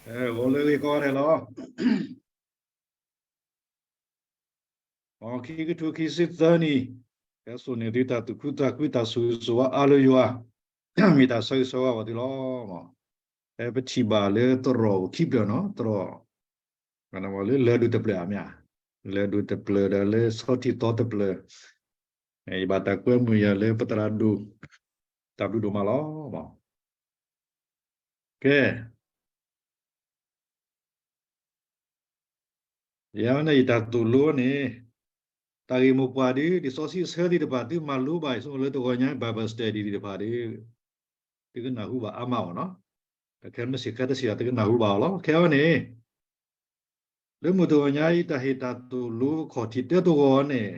ဂီၤလၢအဂ့ၤကိးဂၤဒဲးလီၤ. အခံကထိခံဆံသၢနံၣ်, ဟဲစိာ်န့ၢ်သုတၢ်သူၣ်ခုသးခု တၢ်ဆိၣ်ဂ့ၤဆိၣ်ဝါအါလၢယွၤ, မ့ၢ်တၢ်ဆၢဂ့ၤဆၢဝါဘၣ်သုလီၤ. ဟဲပထံၣ်ဘၣ်လၢသရိာ်ခံဖျၢၣ်နီၤ, သရိာ် လၢလၢၢ်ဒိၣ်တဖျၢၣ်ဧါ, လၢၢ်ဒိၣ်တဖျၢၣ်ဒီးလၢဆီထံသီတဖျၢၣ်, ယဘၣ်တၢ်ကွဲမုာ်ယၤလၢပသရၣ်ဒိၣ်, တၢ်ဘျုးဒိၣ်မးလီၤ. ကဲ, ယၤန့ၣ် ယတၢ်သိၣ်လိန့ၣ်, တၢ်ဂ့ၢ်မိၢ်ပှၢ်ဒီး လံာ်စီဆှံအဆၢသ့ၣ်တဖၣ် သုမၤလိဘၣ်အံၤ ဆိကမိၣ်လၢတဂီၤညါ Bible study သ့ၣ်တဖၣ်ဒီး သုကနၢ်ဟူဘၣ်အါမးအီၤနီၤ. ခဲမ့ၢ်စံးခဲတစံးဒီး သုကနၢ်ဟူဘၣ်အီၤလီၤ. ခဲအံၤန့ၣ် လၢမုၢ်တဂီၤညါအံၤ တၢ်ဟ့ၣ်တၢ်သိၣ်လိအခီၣ်ထံးတၢတဂီၤန့ၣ်,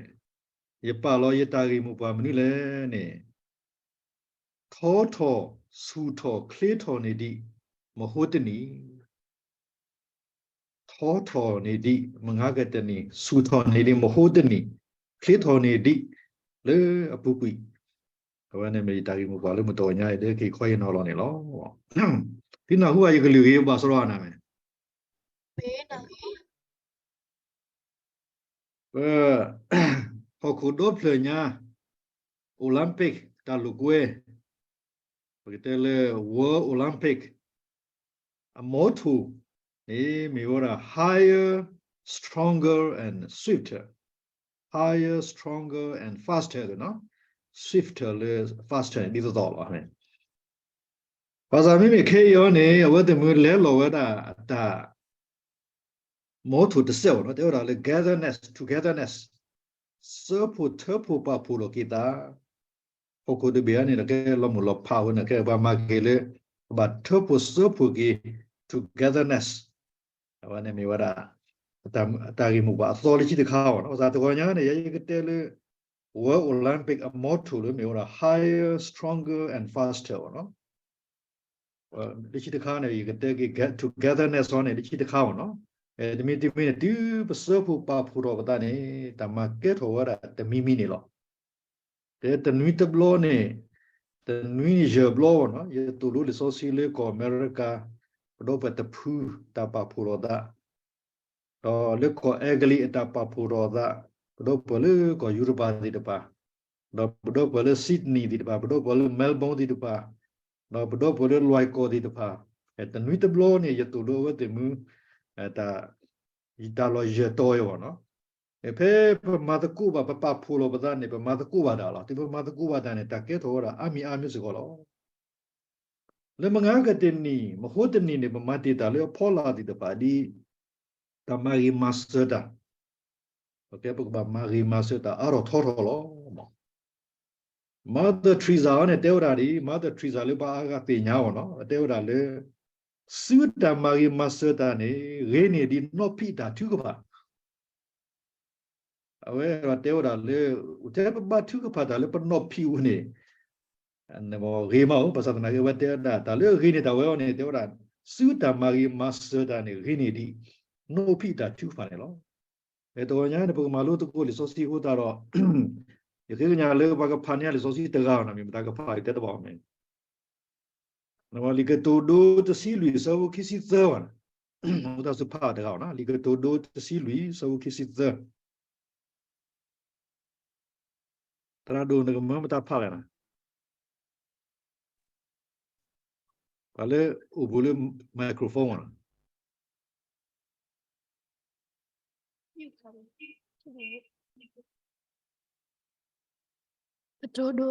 ယပာ်လီၤယတၢ်ဂ့ၢ်မိၢ်ပှၢ်မနုၤလဲၣ်န့ၣ်, ထီထီၣ်ဆူၣ်ထီၣ်ချ့ထီၣ်န့ၢ်ဒံး မဟိတနံၣ်, ထီထီၣ်န့ၢ်ဒံး မုၢ်နံၤကတနံၣ်, ဆူၣ်ထီၣ်န့ၢ်ဒံး မဟိတနံၣ်, ချ့ထီၣ်န့ၢ်ဒံး လၢအပူၤကွံာ်, အဝဲန့ၣ်မ့ၢ်ယတၢ်ဂ့ၢ်မိၢ်ပှၢ်လၢမုၢ်တဂီၤညါအံၤ လၢက့ၤခီယနီၤလီၤန့ၣ်လီၤ. သုနၢ်ဟူဘၣ်ယကလုၢ်ဂ့ၤဘၣ်စရီအနၤမ့ၢ် ပ ဟီၣ်ခိၣ်ဒီဖျၢၣ်ညါ Olympic တၢ်လိာ်ကွဲ, ပကတဲလၢ World Olympic အ motto န့ၣ် မ့ၢ်ဝဲဒၣ် higher, stronger and swifter, higher, stronger and faster နီၤ, swifter လၢ faster န့ၣ် ဒ်သိးသိးလီၤ. ဘၣ်ဆၣ်မ့မ့ၢ်ခဲအံၤအီၤန့ၣ် အဝဲသ့ၣ်မုၢ်လဲလိာ်ဝဲဒၣ်အတၢ် motto တစဲးဘၣ်နီၤ, တဲဝဲဒၣ်လၢ gather nest, togetherness, စၢဖှိၣ်ထၢဖှိၣ်ပာ်ဖှိၣ်ထီၣ်က့ၤသး, ဟီၣ်ခိၣ်တဘ့ၣ်အံၤန့ၣ် ကဲလီၤမုၢ်လီၤဖးအဃိန့ၣ် ကဲပှၤမၤက့ၤလၢ ကဘၣ်ထၢဖှိၣ်စၢဖှိၣ်က့ၤ togetherness, အဝဲန့ၣ်မ့ၢ်ဝဲဒၣ် အတၢ်ဂ့ၢ်မိၢ်ပှၢ်အသီလၢခံတခါအီၤနီၤ. ဘၣ်ဆၣ်တဂီၤညါန့ၣ် ယဲယကတဲလၢ World Olympic အ motto လၢမ့ၢ်ဝဲဒၣ် higher, stronger and faster အီၤနီၤ. လၢခံတခါန့ၣ် ယကတဲက့ၤ togetherness အီၤန့ၣ် လၢခံတခါအီၤနီၤ. တမံၤတမံၤန့ၣ် တုၤပစၢဖှိၣ်ပာ်ဖှိၣ်ထီၣ်ပသးန့ၣ် တၢ်မၤကဲထီၣ်ဝဲဒၣ်တမံၤမံၤန့ၣ်လီၤ. တဲတနွံတဘျီန့ၣ်, တနွံယဲၢ်ဘျီအီၤနီၤ, ယသိၣ်လိလံာ်စီဆှံလၢကီၢ်အမဲရကၤ, ပဒီပုၢ်ဝဲၢ်တဖုတၢ်ပာ်ဖှိၣ်ထီၣ်သး ဒီးလၢကီၢ်အဲကလံးအတၢ်ပာ်ဖှိၣ်ထီၣ်သး, ပဒီပုၢ်ဝဲၢ်လၢကီၢ်ယူရပၤသ့ၣ်တဖၣ်, ဒီးပဒီပုၢ်ဝဲၢ်လၢ Sydney သ့ၣ်တဖၣ်, ပဒီပုၢ်ဝဲၢ်လၢ Melbourne သ့ၣ်တဖၣ်, ဒီးပဒီပုၢ်ဝဲၢ်လၢလွဲၢ်ကီၢ်သ့ၣ်တဖၣ်, တနွံတဘျီန့ၣ် ယသိၣ်လိအဝဲသ့ၣ်မုၢ် တၢ်လီၤယဲၢ်တီအီၤနီၤ. ဖဲပမၤသကိးဘၣ် ပပာ်ဖှိၣ်လီၤပသးန့ၣ် ပမၤသကိးဘၣ်တၢ်လီၤ. တုၤပမၤသကိးဘၣ်တၢ်န့ၣ် တၢ်ကဲထီၣ်ဝဲဒၣ်အါမံၤအါမံၤစ့ၢ်ကီးလီၤ. လၢမုၢ်နံၤကတနံၣ် မဟိတနံၣ်န့ၣ် ပမၤတ့ၢ်တၢ်လၢအဖီလာ်သ့ၣ်တဖၣ်ဒ် တၢ်မၤဂ့ၤမၤစၢၤတၢ်, ပကဘၣ်မၤဂ့ၤမၤစၢၤတၢ်အါထီၣ်ထီထီၣ်လီၤ. Mother Teresa အီၤန့ၣ် တဲဝဲဒၣ်ဒ်အံၤ, Mother Teresa လၢပှၤအါဂၤသ့ၣ်ညါအီၤနီၤ, တဲဝဲဒၣ်လၢ စုတၢ်မၤဂ့ၤမၤစၢၤတၢ်န့ၣ် ဂ့ၤန့ၢ်ဒံးနီၢ်ဖံးတၢ်ထုကဖၣ် အဝဲတဲဝဲဒၣ်လၢ ထဲပဘါထုကဖၣ်တၢ်လၢပနီၢ်ဖံးအပူၤန့ၣ် ဂ့ၤမးဧိၤ, ဘၣ်ဆၣ်သနာ်က့ အဝဲတဲဝဲဒၣ် တၢ်လၢအဂ့ၤန့ၢ်တၢ်ဝဲအီၤန့ၣ် တဲဝဲဒၣ် စုတၢ်မၤဂ့ၤမၤစၢၤတၢ်န့ၣ် ဂ့ၤန့ၢ်ဒံး နီၢ်ဖံးတၢ်ထုကဖၣ်န့ၣ်လီၤ. တဂီၤညါန့ၣ် ပကမၤလိသကိးလံာ်စီဆှံအဃိသတးဒီး ယဃ့ကညးလၢပှၤကဖးန့ၢ်လံာ်စီဆှံတဂၤအီၤန့ၣ် မ့ၢ်မတၤကဖးအံၤတဲတဘၣ်မ့ၢ် လံာ်ကတိၤဒိတဆံလွံၢ် ဆၢဖိခံဆံသၢဘၣ်န့ၣ်, အိၣ်တၢ်စူၤဖးတဂၤအီၤနီၤ, လံာ်ကတိၤဒိတဆံလွံၢ် ဆၢဖိခံဆံသၢ, သရၣ်ဒိၣ်နကမၢမတၤဖးလဲၣ်နီၤ, ပှၤလၢအိၣ်ဘူးလၢ microphone အီၤနီၤ. ကတိၤဒိ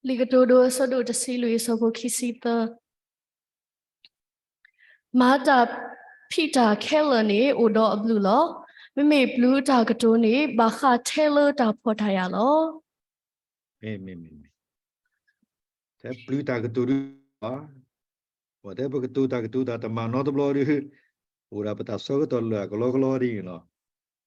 လံာ်ကတိၤဒိ အဆၢဒိၣ်တဆံလွံၢ် အဆၢဖိခံဆံသၢ, မၤတၢ်ဖံးတၢ်ခဲလၢာ်န့ၣ် အိၣ်ဒီးအဘျုးလီၤ. မ့မ့ၢ်ပျုၤတၢ်ကတိၤန့ၣ် ဘၣ်ဃးထဲလၢတၢ်ဖှီၣ်တၢ်ယာ်လီၤ. မ့ၢ်, မ့ၢ်, မ့ၢ်, မ့ၢ်, ထဲပျုၤတၢ်ကတိၤဒုးဘၣ်, ပှၤထဲပကတိၤတၢ်ကတိၤတၢ်တမၤနီတဘျီဒီး အိၣ်ဒၣ်ပတၢ်ဆၢကတီၢ်လၢာ်အကလီကလီဒ်န့ၣ်လီၤ.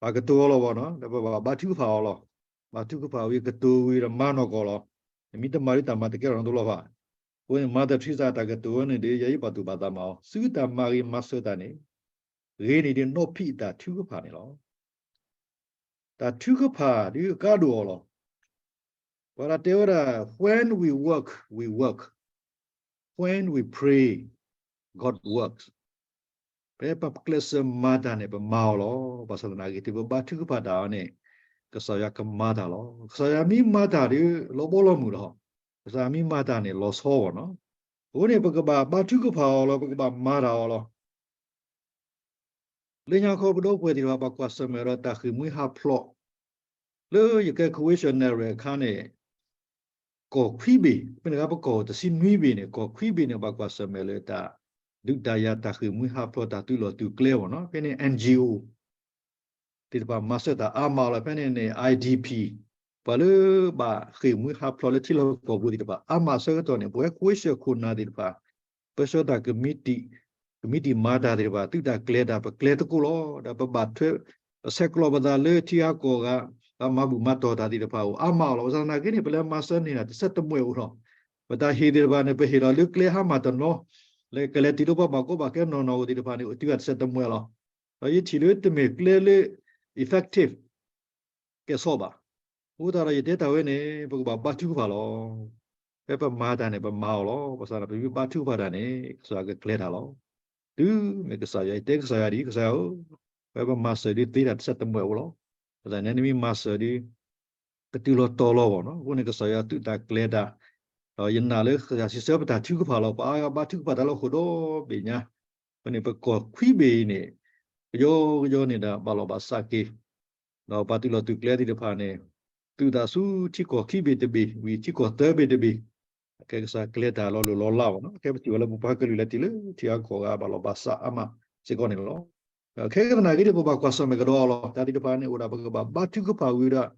ပှၤကတိၤအီၤလီၤဘၣ်နီၤ, ဒီးပဘၣ်ဘါထုကဖၣ်အီၤလီၤ. ဘါထုကဖၣ်ဝံၤကတိၤဝံၤဒီးမၤနီၢ်ကီၢ်လီၤ. နမ့ၢ်တမၤဒ်တၢ်မၤတကဲထီၣ်နီတဘျီဘၣ်. အဃိန့ၣ် Mother Teresa တၢ်ကတိၤဝဲန့ၣ်ဒီး ယဲယဘၣ်သူၣ်ဘၣ်သးမၤအီၤ, စုတၢ်မၤဂ့ၤမၤစၢၤတၢ်န့ၣ် ဂ့ၤန့ၢ်ဒံးနီၢ်ဖံးတၢ်ထုကဖၣ်န့ၣ်လီၤ. တၢ်ထုကဖၣ်ဒုးအကါဒိၣ်အီၤလီၤ. ပှၤလၢတဲဝဲဒၣ် when we work, we work, when we pray, God works. ဖဲပကျဲးစၢးမၤတၢ်န့ၣ် ပမၤအီၤလီၤ. ဘၣ်ဆၣ်သနာ်က့ တုၤပဘါထုကဖၣ်တၢ်အီၤန့ၣ် ကစၢ်ယွၤကမၤတၢ်လီၤ. ကစၢ်ယွၤမ့ၢ်မၤတၢ်ဒီး လီၤဘီလီၤမုၢ်လီၤ. ကစၢ်ယွၤမ့ၢ်မၤတၢ်န့ၣ် လီၤဆီဘၣ်နီၤ. အဃိန့ၣ် ပကဘၣ်ဘါထုကဖၣ်အီၤလီၤ, ပကဘၣ်မၤတၢ်အီၤလီၤ. လၢညါခီပဒီပုၢ်ဝဲၢ်သ့ၣ်တဖၣ် ဘၣ်ကွၢ်ဆၢၣ်မဲာ်ဒီးတၢ်ဃ့ၢ်မှံဟးဖျိး လၢယကဲ Christian အခါန့ၣ် ကီၢ်ခွံဘ့ၣ်, ဖဲန့ၣ်အခါပကီၢ်တဆံနွံဘ့ၣ်န့ၣ် ကီၢ်ခွံဘ့ၣ်န့ၣ် ဘၣ်ကွၢ်ဆၢၣ်မဲာ်လၢတၢ် ဒုးတၢ်ယၤတၢ်ဃ့ၢ်မှံဟးဖျိးတၢ်သုးလီၢ်သုးကျဲဘၣ်နီၤ. ဖဲန့ၣ် NGO သ့ၣ်တဖၣ်မၤစၢၤတၢ်အါမးလီၤ. ဖဲန့ၣ်န့ၣ် IDP ပှၤလၢဘၣ်ဃ့ၢ်မှံဟးဖျိးလၢထံလီၢ်ကီၢ်ပူၤသ့ၣ်တဖၣ် အါမးအဆၢကတီၢ်န့ၣ် ပဝဲ Christian ခိၣ်နၢ်သ့ၣ်တဖၣ် ပဆှၢတၢ်ကမံးတံာ်, ကမံးတံာ်မၤတၢ်သ့ၣ်တဖၣ် သုးတၢ်ကျဲၤတၢ် ပကျဲၤသကိးလီၤ. ဒီးပဘၣ်ထွဲ ပဆဲးကျိးပသးလၢထံဂၤကီၢ်ဂၤ, ဒီးမၤဘူၣ်မၤတီၢ်တၢ်သ့ၣ်တဖၣ်အိၣ်အါမးလီၤ. ဘၣ်ဆၣ်သနာ်က့န့ၣ် ပလဲၤမၤစၢၤန့ၢ်တၢ်တစဲးတမှဲာ်အိၣ်လီၤ. ပတၢ်ဟ့ၣ်သ့ၣ်တဖၣ်န့ၣ် ပဟ့ၣ်လီၤလၢကျဲဟါမၢ်တနီၤ, လၢကလဲၤတ့ၢ်လိာ်ပှၤဘၣ်ကီဘၣ်ခဲနီၢ်နီၢ်အိၣ်သ့ၣ်တဖၣ်န့ၣ် အိၣ်တုၤအတစဲးတမှဲာ်လီၤ. ဒီးယထံၣ်လၢတမ့ၢ်ကျဲလၢ effective ကဲဆီဘၣ်. အဃိသတးဒီးယတဲတၢ်ဝဲန့ၣ် ပကဘၣ်ဘါထုကဖၣ်လီၤ. ဖဲပမၤတၢ်န့ၣ် ပမၤအီၤလီၤ. ဘၣ်ဆၣ်ဒီးပမ့ၢ်ဘါထုကဖၣ်တၢ်န့ၣ် ကစၢ်ယွၤကကျဲၤတၢ်လီၤ. တုၤမ့ၢ်ကစၢ်ယွၤ ယတဲကစၢ်ယွၤဒ် ကစၢ်ယွၤဧၢ, ဖဲပမၤစၢၤဒ်သ့တၢ်တစဲးတမှဲာ်အိၣ်လီၤ. ဘၣ်ဆၣ်န့ၣ်နမ့ၢ်မၤစၢၤဒ် ကတုၤလီၤတီၤလီၤဘၣ်နီၤ. အဃိန့ၣ် ကစၢ်ယွၤသုးတၢ်ကျဲၤတၢ်, ဒီးယနာ်လၢကစၢ်ယွၤစံးဆၢပတၢ်ထုကဖၣ်လီၤ. ပှၤအါဂၤဘါထုကဖၣ်တၢ်လၢဃိာ်ဒီဘ့ၣ်ညါ, အဃိန့ၣ် ပကီၢ်ခွံဘ့ၣ်အံၤန့ၣ် ကယီကယီန့ၣ်ဒီးဘၣ်လီၤဘၣ်စးက့ၤ, ဒီးပှၤသုးလီၢ်သုးကျဲသ့ၣ်တဖၣ်န့ၣ် သုးသးဆူထံကီၢ်ခံဘ့ၣ်တဘ့ၣ်, ဝံၤထံကီၢ်သၢဘ့ၣ်တဘ့ၣ်, အခဲကစၢ်ကျဲၤတၢ်လီၤလိၢ်လီၤလးဘၣ်နီၤ. အခဲပထံၣ်ဝဲလၢပပှၤကလုာ်လဲၤတုၤလၢထံဂၤကီၢ်ဂၤဘၣ်လီၤဘၣ်စးအါမးစ့ၢ်ကီးန့ၣ်လီၤ. ခဲကသနာ်က့န့ၣ် ပဘၣ်ကွၢ်ဆၢၣ်မဲာ်ကဒီးအီၤလီၤ. တၢ်သ့ၣ်တဖၣ်န့ၣ် အိၣ်ဒၣ်ပကဘၣ်ဘါထုကဖၣ်ဝံၤဒီး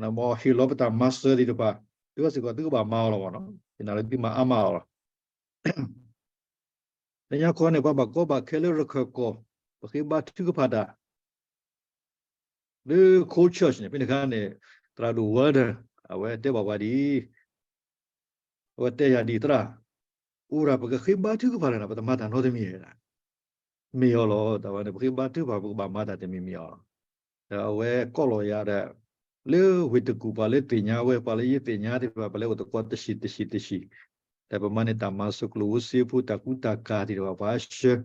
မ်ဟ့ၣ်လီၤပတၢ်မၤစၢၤသ့ၣ်တဖၣ်, သုဝဲစ့ၢ်ကီးသုကဘၣ်မၤအီၤလီၤဘၣ်နီၤ. ယနာ်လၢသုမၤအါမးအီၤလီၤ. လၢညါခီန့ၣ် ပှၤဘၣ်ကီဘၣ်ခဲလၢရခၢၣ်ကီၢ် ပဃ့ဘါထုကဖၣ်တၢ် လၢ Cold Church န့ၣ် ဖဲန့ၣ်အခါန့ၣ် သရၣ်ဒိၣ် Walden အဝဲတဲဘၣ်ပှၤဒ်အံၤ, အဝဲတဲယၤဒ်အံၤ သရၣ်, အိၣ်ဒၣ်ပကဃ့ဘါထုကဖၣ်လၢၤန့ၣ် ပတမၤတၢ်နီတမံၤဒၣ် မ့ၢ်အီၤလီၤ. တၢ်ဝဲန့ၣ် ပဃ့ဘါထုကဖၣ် ပကဘၣ်မၤတၢ်တမံၤမ့ၢ်အီၤလီၤ. ဒီးအဝဲကိးလီၤယၤဒီး လၢဝ့ၢ်တကူၣ် ပှၤလၢသ့ၣ်ညါဝဲ ပှၤလၢယသ့ၣ်ညါသ့ၣ်တဖၣ် ပလဲၤအိၣ်သကိးတဆံးတဆံးတဆံး, ဒီးပမၤန့ၢ်တၢ်မၤစၢၤကျိၣ်ဖိစ့ဖိ တၢ်ကူတၢ်ကၤသ့ၣ်တဖၣ် ပှၤဆှၢ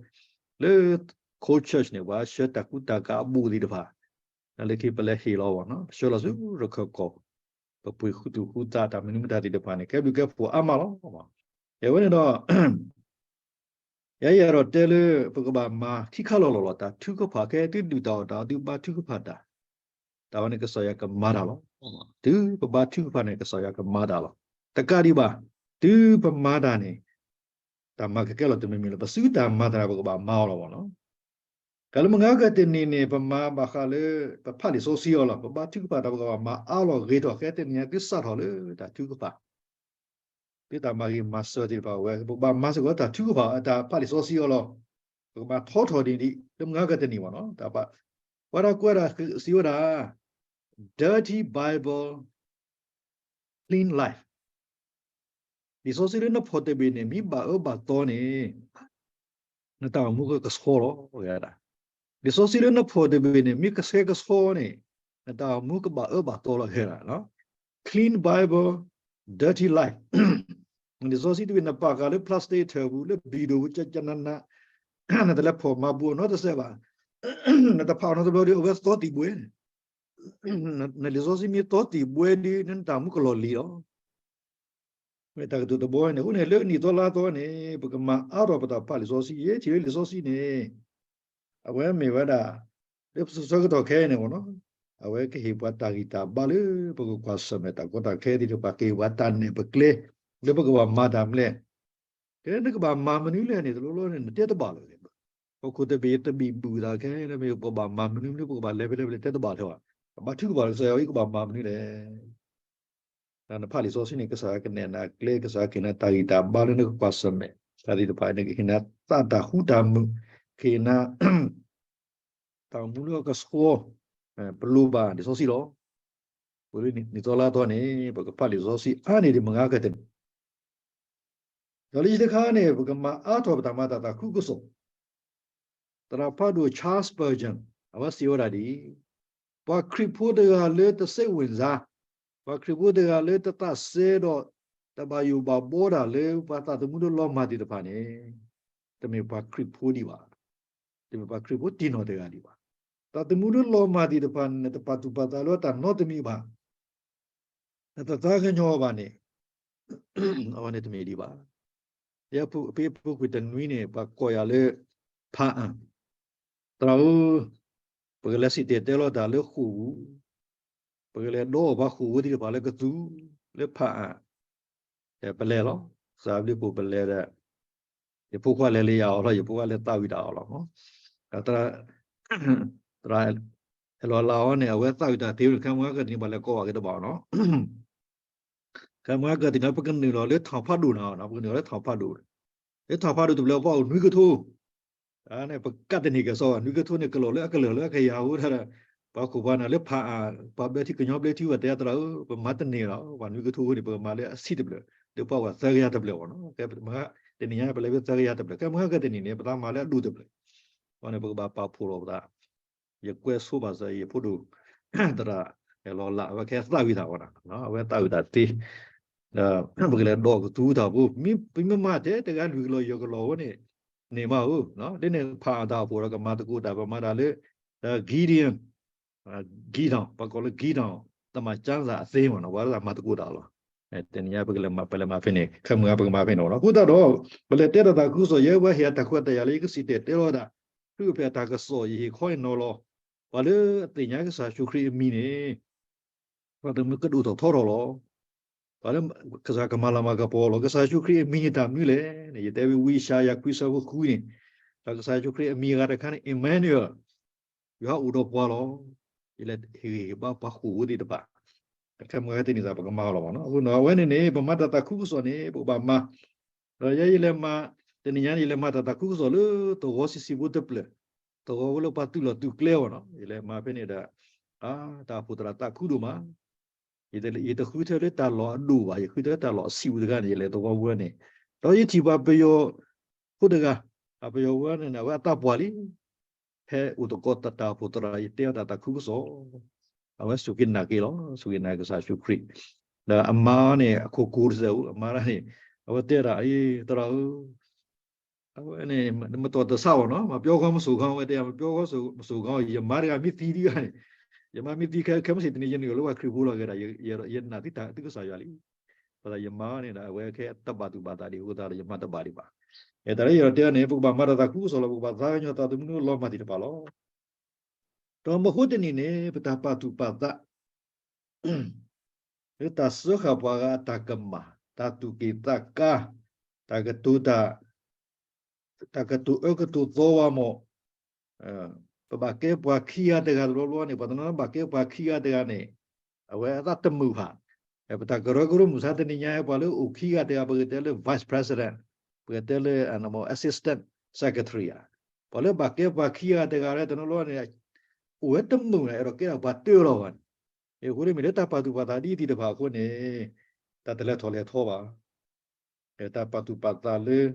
လၢ Cold Church န့ၣ် ပှၤဆှၢတၢ်ကူတၢ်ကၤအဘူးသ့ၣ်တဖၣ်, လၢခံပလဲၤဟ့ၣ်လီၤဘၣ်နီၤ ပဆှၢလီၤဆူရခၢၣ်ကီၢ်, ပပှ့ၤဃုသူၣ်ဃုသးတၢ်မနုၤမတၤသ့ၣ်တဖၣ်န့ၣ် ကဲဘျုးကဲဖှိၣ်အါမးလီၤ. အဝဲန့ၣ်ဒီး ယဲယအဲၣ်ဒိးတဲလၢ ပကဘၣ်မၤခံခါလီၤလီၤလီၤ တၢ်ထုကဖၣ်ခဲ သုဒုၣ်တၢ်အီၣ်တၢ်အီ သုဘါထုကဖၣ်တၢ်, တၢ်ဝဲန့ၣ်ကစၢ်ယွၤကမၤတၢ်လီၤ. တုၤပဘါထုကဖၣ်န့ၣ် ကစၢ်ယွၤကမၤတၢ်လီၤ. တကးဒံးဘၣ် တုၤပမၤတၢ်န့ၣ် တၢ်မၤကကဲလီၤတမံၤမံၤလီၤ. ပစုတၢ်မၤတၢ် ပကဘၣ်မၤအီၤလီၤဘၣ်နီၤ. ကဲလၢမုၢ်ဂၤကတနံၤန့ၣ် ပမၤဘၣ်ဃးလၢ ပဖးလံာ်စီဆှံအီၤလီၤ. ပဘါထုကဖၣ်တၢ် ပကဘၣ်မၤအါလီၤဂ့ၤထီၣ် ခဲတနံၤညါသုစးထီၣ်လၢတၢ်ထုကဖၣ် သုတၢ်မၤဂ့ၤမၤစၢၤသ့ၣ်တဖၣ်ဝဲ ပကဘၣ်မၤစ့ၢ်ကီးတၢ်ထုကဖၣ် တၢ်ဖးလံာ်စီဆှံအီၤလီၤ. ပကဘၣ်ထီထီၣ်ဒ်န့ၣ်ဒ် လၢမုၢ်ဂၤကတနံၤဘၣ်နီၤ. ပှၤတၢ်ကွဲးဒၣ်စံးဝဲဒၣ် dirty Bible, clean life. လံာ်စီဆှံလၢနဖီၣ်တဘ့ၣ်န့ၣ် မ့ၢ်ဘၣ်အၢဘၣ်သီန့ၣ် နတၢ်အိၣ်မူကကဆှီလီၤ ဝဲဒၣ်. လံာ်စီဆှံလၢနဖီၣ်တဘ့ၣ်န့ၣ် မ့ၢ်ကဆှဲကဆှီန့ၣ် နတၢ်အိၣ်မူကဘၣ်အၢဘၣ်သီလီၤ ကဲဒၣ်. Clean Bible, dirty life. လံာ်စီဆှံတဘ့ၣ် နပာ်ဃာ်လၢ plastic ထၢၣ်ပူၤ လၢဘံၣ်ဒိၣ်ပူၤ ကနန နတလဲၤဖီၣ်မၤဘူးအနီတစဲးဘၣ်. နတဖးအီၤနီတဘျီဒီး အဝဲသီတံၢ်ဘှဲန့ၣ် နလံာ်စီဆှံမ့ၢ်သီတံၢ်ဘှဲဒီး နတၢ်အိၣ်မူကလီၢ်လံၤလီၤ. မ့ၢ်တၢ်ကတိၤတဘီန့ၣ် အဃိန့ၣ် လၢနံၣ်သီလါသီန့ၣ် ပကမၤအါထီၣ်ပတၢ်ဖးလံာ်စီဆှံ ယဲထံၣ်လၢလံာ်စီဆှံန့ၣ် အဝဲမ့ၢ်ဝဲဒၣ် လၢပစိၤဆၢကတီၢ်ခဲအံၤန့ၣ်မ့ၢ်နီၤ အဝဲကဟ့ၣ်ပှၤတၢ်ဂံၢ်တၢ်ဘါလၢ ပကကွၢ်ဆၢၣ်မဲာ်တၢ်ကီတၢ်ခဲသ့ၣ်တဖၣ် ကဟ့ၣ်ပှၤတၢ်နဲၣ်ပကျဲ လၢပကဘၣ်မၤတၢ်မနုၤလဲၣ်. ကဲနကဘၣ်မၤမနုၤလဲၣ်န့ၣ် တလိၣ်လီၤန့ၣ် နတဲတဘၣ်လၢၤ ဟီၣ်ခိၣ်တဘ့ၣ်တဘ့ၣ်ဘူးသးခဲလၢာ် မ့ၢ်ပကဘၣ်မၤမနုၤမနုၤ ပကဘၣ်လဲၤဖဲလဲၣ်ဖဲလဲၣ် တဲတဘၣ်လၢၤဘၣ်. ဘါထုကဖၣ်လၢကစၢ်ယွၤအံၤ ကဘၣ်မၤမနုၤလဲၣ်. နဖးလံာ်စီဆှံန့ၣ် ကစၢ်ယွၤကနဲၣ်နၤကျဲ ကစၢ်ယွၤကဟ့ၣ်နၤတၢ်ဂံၢ်တၢ်ဘါလၢနကကွၢ်ဆၢၣ်မဲာ် တၢ်သ့ၣ်တဖၣ် နကဟ့ၣ်နၤသးတၢ်ဃူတၢ်မုာ် ကဟ့ၣ်နၤ တၢ်အိၣ်မူလၢအကဆှီ ပလိၣ်ဘၣ်လံာ်စီဆှံလီၤ. ပလၢနံၣ်သီလါသီန့ၣ် ပကဖးလံာ်စီဆှံအါန့ၢ်ဒံးမုၢ်ဂၤကတနံၤ ဒီးလၢခံတခါန့ၣ် ပကမၤအါထီၣ်ပတၢ်မၤတၢ်သးခုကစီၣ်. သရၣ်ဖးဒိၣ် Charles Spurgeon အဝဲစံးဝဲဒၣ်ဒ်အံၤ, ပှၤခရံာ်ဖိတဂၤလၢတစိတ်ဝင်စား, ပှၤခရံာ်ဖိတဂၤလၢတသးစဲဒီး တဘၣ်ယိၣ်ဘၣ်ဘီတၢ်လၢပှၤသးသမူလၢလီၤမၢ်သ့ၣ်တဖၣ်န့ၣ် တမ့ၢ်ပှၤခရံာ်ဖိဒံးဘၣ်, တမ့ၢ်ပှၤခရံာ်ဖိတံၢ်နီၢ်တဂၤဒံးဘၣ်. သးသမူလၢလီၤမၢ်သ့ၣ်တဖၣ်န့ၣ် တပာ်သူၣ်ပာ်သးလၢတၢ်နီတမံၤဘၣ်, နတသးကညီၤဘၣ်န့ၣ် အဝဲန့ၣ်တမ့ၢ်ဒံးဘၣ်. ဖဲအပူၤကွံာ်တနွံန့ၣ် ပှၤကိးယၤလၢ ဖးအၣ်, သရၣ်ဧၢ, ပကလဲၤစံၣ်တဲၤတဲလီၤတၢ်လၢဃိာ်ပူၤ, ပကလဲၤဒီးပှၤဃိာ်ဖိသ့ၣ်တဖၣ်လၢကသူ, လၢဖးအၣ်, ပလဲၤလီၤ, စးဘျုးကိးပလဲၤဒီး ယဖိခွါလဲၤလၢယၤအီၤလီၤ, ယဖိခွါလဲၤသးဝံၣ်တၢ်အီၤလီၤ. သရၣ်အဲၣ်လီၤလးအီၤန့ၣ် အဝဲသးဝံၣ်တၢ်သ့ဝဲန့ၣ် ခဲမုၢ်ဟါကတနံၤ ပှၤလဲၤကိးဘၣ်က့ၤတဘၣ်နီၤ. ခဲမုၢ်ဟါကတနံၤ ပကနုာ်လီၤလၢထီၣ်ဖးဒိၣ်နီၤ, ပကနုာ်လီၤလၢထီၣ်ဖးဒိၣ်, လၢထီၣ်ဖးဒိၣ်တဘျီ ပှၤအိၣ်နွံကထိ န့ၣ် ပကးတန့ၢ်ကစီၣ်ဘၣ်, နွံကထိန့ၣ် ကလီၤလၢအကလၢာ်လၢအကယၤဖိဒၣ်ဒီး ပှၤခိၣ်ပှၤနၢ်လၢဖးအၣ် ပှၤဘျၢထံ ကညီဘျၢထံဝဲတဲသရၣ်ဧၢ, ပမၤတန့ၢ်လီၤ, ပှၤနွံကထိန့ၣ် ပကမၤလၢအဆံးတဖျၢၣ်, လၢပှၤအိၣ်သၢကယၤတဖျၢၣ်ဘၣ်နီၤ. တနံၤညါပလဲၤဖဲသၢကယၤတဖျၢၣ်, ခဲမုၢ်ဟါကတနံၤန့ၣ် ပသးမၤလၢအဒိၣ်တဖျၢၣ်, အဃိန့ၣ် ပကဘၣ်ပာ်ဖှိၣ်လီၤပသး ယကွဲးဆိဘၣ်စၢၤ ယဖိဒိၣ် သရၣ်အဲၣ်လီၤလး အဝဲကဲသးဝံၣ်တၢ်အီၤ, အဝဲသးဝံၣ်တၢ်သ့, ဒီးပကလဲၤဒီးကသူတၢ်ဖိ, မ့မ့ၢ်မၤထဲတဂၤလွံၢ်ကလီၢ်ယဲၢ်ကလီၢ်ဝဲန့ၣ် န့ၣ်မးဧၢ, ဒ်န့ၣ်ဖးအၣ်တၢ်အိၣ်ဖှိၣ်ဒီးကမၤသကိးတၢ် ပမၤတၢ်လၢ Gideon, Gideon, ပှၤကိးလၢ Gideon, သမ္မာကျမ်းစာ အသင်းမ့ၢ်နီၤ, ပှၤလၢတၢ်မၤသကိးတၢ်လီၤ. တနံၤညါပကလဲၤမၤ ပလဲၤမၤဖဲန့ၣ် ခဲမုၢ်ဟါပကမၤဖဲန့ၣ်လီၤ. အဃိသတးဒီး ပလဲၤတဲတၢ်သးခုကစီၣ် ယဲဝဲဟ့ၣ်အတၢ်ခွဲးတၢ်ယာ်လၢယကစံၣ်တဲၤတဲလီၤတၢ် ခရံာ်အိၣ်ဖျဲၣ်အတၢ်ကစီၣ် ယဟ့ၣ်ခီအံၤနီၤလီၤ. ပှၤလၢအသ့ၣ်ညါကစၢ်ယ့ၣ်ၡူးခရံာ်အမံၤန့ၣ် ပှၤတမုာ်ကဒိၣ်ထီၣ်ထီထီၣ်လီၤ. ပှၤလၢကစၢ်ကမၤလၤမၤကပီၤလီၤ. ကစၢ်ယ့ၣ်ၡူးခရံာ်အမံၤန့ၣ်တၢ်မနုၤလဲၣ်န့ၣ် ယတဲဝံၤဝံၤ ယၡါယၤခွံဆၢဖိဃုန့ၣ်, ဒီးကစၢ်ယ့ၣ်ၡူးခရံာ်အမံၤအဂၤတခါန့ၣ် Emmanuel, ယွၤအိၣ်ဒီးပှၤလီၤ. ယလဲၤဟ့ၣ်ဂံၢ်ဟ့ၣ်ဘါပှၤဃိာ်ဖိသ့ၣ်တဖၣ်, ခဲမုၢ်ဟါတနံၤသးပကမၤအီၤလီၤမ့ၢ်နီၤ. အဃိန့ၣ် အဝဲန့ၣ်န့ၣ် ပမၤတၢ်သးခုကစီၣ်န့ၣ် ပကဘၣ်မၤ, ဒီးယဲယလဲၤမၤ, တနံၤညါန့ၣ် ယလဲၤမၤတၢ်သးခုကစီၣ်လၢသဝီဆံးဆံးဖိတဖျၢၣ်, သဝီဖိလၢပှၤသုးလီၢ်သုးကျဲအီၤနီၤ, ယလဲၤမၤဖဲန့ၣ်ဒီး တၢ်အိၣ်ဖှိၣ်သရၣ်သးခုဒိၣ်မး, ယတဃုထၢလၢတၢ်လီၢ်အဒိၣ်ဘၣ်, ယဃုထၢလၢတၢ်လီၢ်အဆံးပူၤတဂၤန့ၣ် ယလဲၤသဝီဖိန့ၣ်, ဒီးယထံၣ်ပှၤပယီၤဖိတဂၤ, အပယီၤဖိန့ၣ် အဝဲအသးပှၢ်လံ, ဖဲအိၣ်သကိးတၢ်အိၣ်ဖှိၣ်သရၣ် ယတဲအီၤတၢ်သးခုကစီၣ်, အဝဲစူၢ်က့ၤနာ်က့ၤလီၤ, စူၢ်က့ၤနာ်က့ၤကစၢ်ယ့ၣ်ၡူးခရံာ်, ဒီးအမါန့ၣ် အခိၣ်ကိၤတစဲးဧိၤ, အမါန့ၣ် အဝဲတဲဒၣ် အံၤ သရၣ်ဧၢ, အဝဲန့ၣ် မတီၢ်တဆးဘၣ်နီၤ, မပြောကောင်းမဆိုကောင်း အဝဲတဲ မပြောကောင်းမဆိုကောင်း, ယမါတဂၤမ့ၢ်သံဒံးဂၤန့ၣ်, ယမါမ့ၢ်သံခဲ ခဲမုၢ်ဆ့ၣ်တနံၤ ယနုာ်လီၤလၢပှၤခရံာ်ဖိလီၤက့ၤဒၣ်, ယနာ်သုတၢ်သူၣ်ကစၢ်ယွၤလံ, ပသးယမါန့ၣ်ဒီး အဝဲခဲတဘၣ်သူၣ်ဘၣ်သးဒံးအဃိသတးဒီး ယမါတဘၣ်ဒံးဘၣ်, တၢ်လၢယတဲန့ၣ် ပကဘၣ်မၤတၢ်သးခုကစီၣ်လီၤ, ပကဘၣ်သးကညီၤသးသမူလၢလီၤမၢ်သ့ၣ်တဖၣ်လီၤ. ဒီးမဟိတနံၤန့ၣ် ပတၢ်ပာ်သူၣ်ပာ်သး လၢတၢ်စၢဃာ်ပှၤဂၤအတၢ်ကမၣ်, တၢ်သူၣ်က့ၣ်သးကါ, တၢ်ကတိၤတၢ်, တၢ်ကတိၤအၢကတိၤသီဝါမး, ပဘၣ်ကဲပှၤခံဂၤတဂၤတဘျီဘျီန့ၣ်, ပှၤတနီၤဘၣ်ကဲပှၤခံဂၤတဂၤန့ၣ်, အဝဲအသးတမုာ်ဘၣ်. ပတၢ်ကရၢကရိမုၢ်ဆါတနံၤညါ ပှၤလၢအိၣ်ခံဂၤတဂၤ ပကတဲလၢ vice president, ပကတဲလၢ assistant secretary ဧါ, ပှၤလၢဘၣ်ကဲပှၤခံဂၤတဂၤလၢတနီၤလီၤန့ၣ် အိၣ်ဝဲတမုာ်န့ၣ် အဲၣ်ဒိးကဲဒၣ်ပှၤတၢလီၤဘၣ်န့ၣ်, အဃိန့ၣ်မ့ၢ်လၢတၢ်ပာ်သူၣ်ပာ်သးဒ်သ့ၣ်တဖၣ်အဃိန့ၣ်, တၢ်တလဲၤထီၣ်လဲၤထီဘၣ်. တၢ်ပာ်သူၣ်ပာ်သးလၢ ဒ်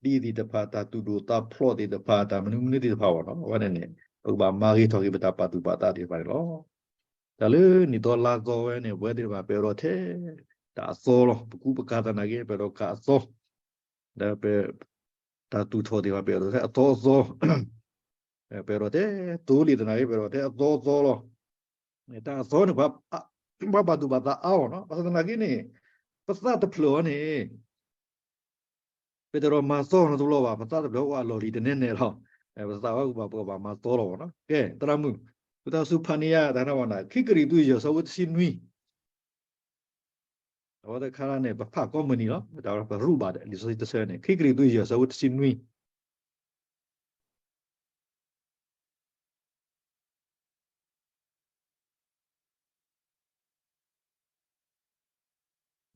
သ့ၣ်တဖၣ် တၢ်သူၣ်ဒိၣ်သးဖျိးသ့ၣ်တဖၣ် တၢ်မနုၤမနုၤသ့ၣ်တဖၣ်ဘၣ်နီၤ, အဝဲန့ၣ်န့ၣ် ပကဘၣ်မၤဂ့ၤထီၣ်က့ၤပတၢ်ပာ်သူၣ်ပာ်သးသ့ၣ်တဖၣ်န့ၣ်လီၤ. တၢ်လၢနံၣ်သီလါသီဝဲန့ၣ် ပဝဲသ့ၣ်တဖၣ်ပအဲၣ်ဒိးထဲ တၢ်အသီလီၤ. ပကူပကၤသနာ်က့ ပအဲၣ်ဒိးကၤအသီ, ဒီးပ တၢ်သူၣ်ထီၣ်သ့ၣ်တဖၣ် ပအဲၣ်ဒိးထဲအသီအသီ ပအဲၣ်ဒိးထဲ သိလ့ၣ်သနာ်က့ ပအဲၣ်ဒိးထဲအသီအသီလီၤ. တၢ်အသီန့ၣ် ပှၤပာ်သူၣ်ပာ်သးအါအီၤနီၤ, ဘၣ်ဆၣ်သနာ်က့န့ၣ် ပသးတဖျၢၣ်အီၤန့ၣ် ပတအဲၣ်ဒိးမၤသီနီတဘျီဘၣ်, ပသးတဖျၢၣ်အီၤအလီၢ်လံၤတနဲနဲလီၤ. ပသးဝဲပကဘၣ်မၤသီလီၤဘၣ်နီၤ. ကဲ သရၣ်မုၣ်, ပတၢ်စူၤဖးန့ၢ်ယၤတၢ်န့ၣ်ဘၣ်နီၤ, ခံကရံၣ်သူးယဲၢ်ဆၢဖိတဆံနွံ အဝဲတခါန့ၣ် ပဖးကိးမုၢ်နံၤလီၤ, တၢ်ပရူးဘၣ်လံာ်စီဆှံတဆၢန့ၣ် ခံကရံၣ်သူးယဲၢ်ဆၢဖိတဆံနွံ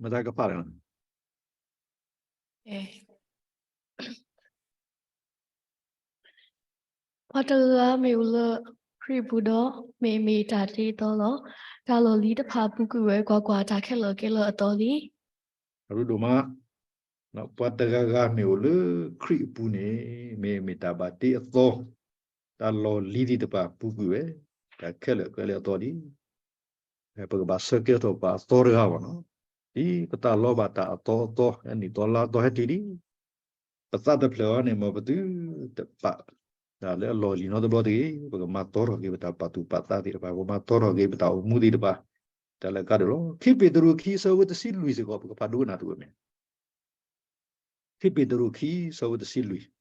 မတၤကဖးလဲၣ်. ပှၤတဂၤဂၤမ့ၢ်အိၣ်လၢခရံာ်အပူၤဒီး မ့ၢ်မ့ၢ်တၢ်တ့အသီလီၤ. တၢ်လီၢ်လံၤတဖၣ်ပူၤကွံာ်ဝဲ, ကွၢ်ကွၢ်, တၢ်ခဲလၢာ်ကဲလၢအသီလံ. အရူဒိၣ်မး, ပှၤတဂၤဂၤမ့ၢ်အိၣ်လၢခရံာ်အပူၤန့ၣ် မ့ၢ်မ့ၢ်တၢ်ဘၣ်တ့အသီ, တၢ်လီၢ်လံၤသ့ၣ်တဖၣ်ပူၤကွံာ်ဝဲ, တၢ်ခဲလၢာ်ကဲလၢအသီဒံး, ပကဘၣ်ဆၢကဲထီၣ်ပှၤအသီတဂၤဘၣ်နီၤ, ဒ်ပတၢ်လီၤဘၣ်တၢ်အသီအသီ နံၣ်သီလါသီဟဲတုၤလံ, ပသးတဖျၢၣ်အီၤန့ၣ် မ်ပသုတပာ်တၢ်လၢအလီၢ်လံၤနီတဘျီတဂ့ၤ, ပကမၤသီထီၣ်က့ၤပတၢ်ပာ်သူၣ်ပာ်သးသ့ၣ်တဖၣ်, ပကမၤသီထီၣ်က့ၤပတၢ်အိၣ်မူသ့ၣ်တဖၣ်, တၢ်လၢအကါဒိၣ်လီၤ. ခံပ့းတရူးခံ ဆၢဖိတဆံလွံၢ်စ့ၢ်ကီး ပကဖးဒိကနၣ်သကိးမ့ၢ် ခံပ့းတရူးခံ ဆၢဖိတဆံလွံၢ် ထံ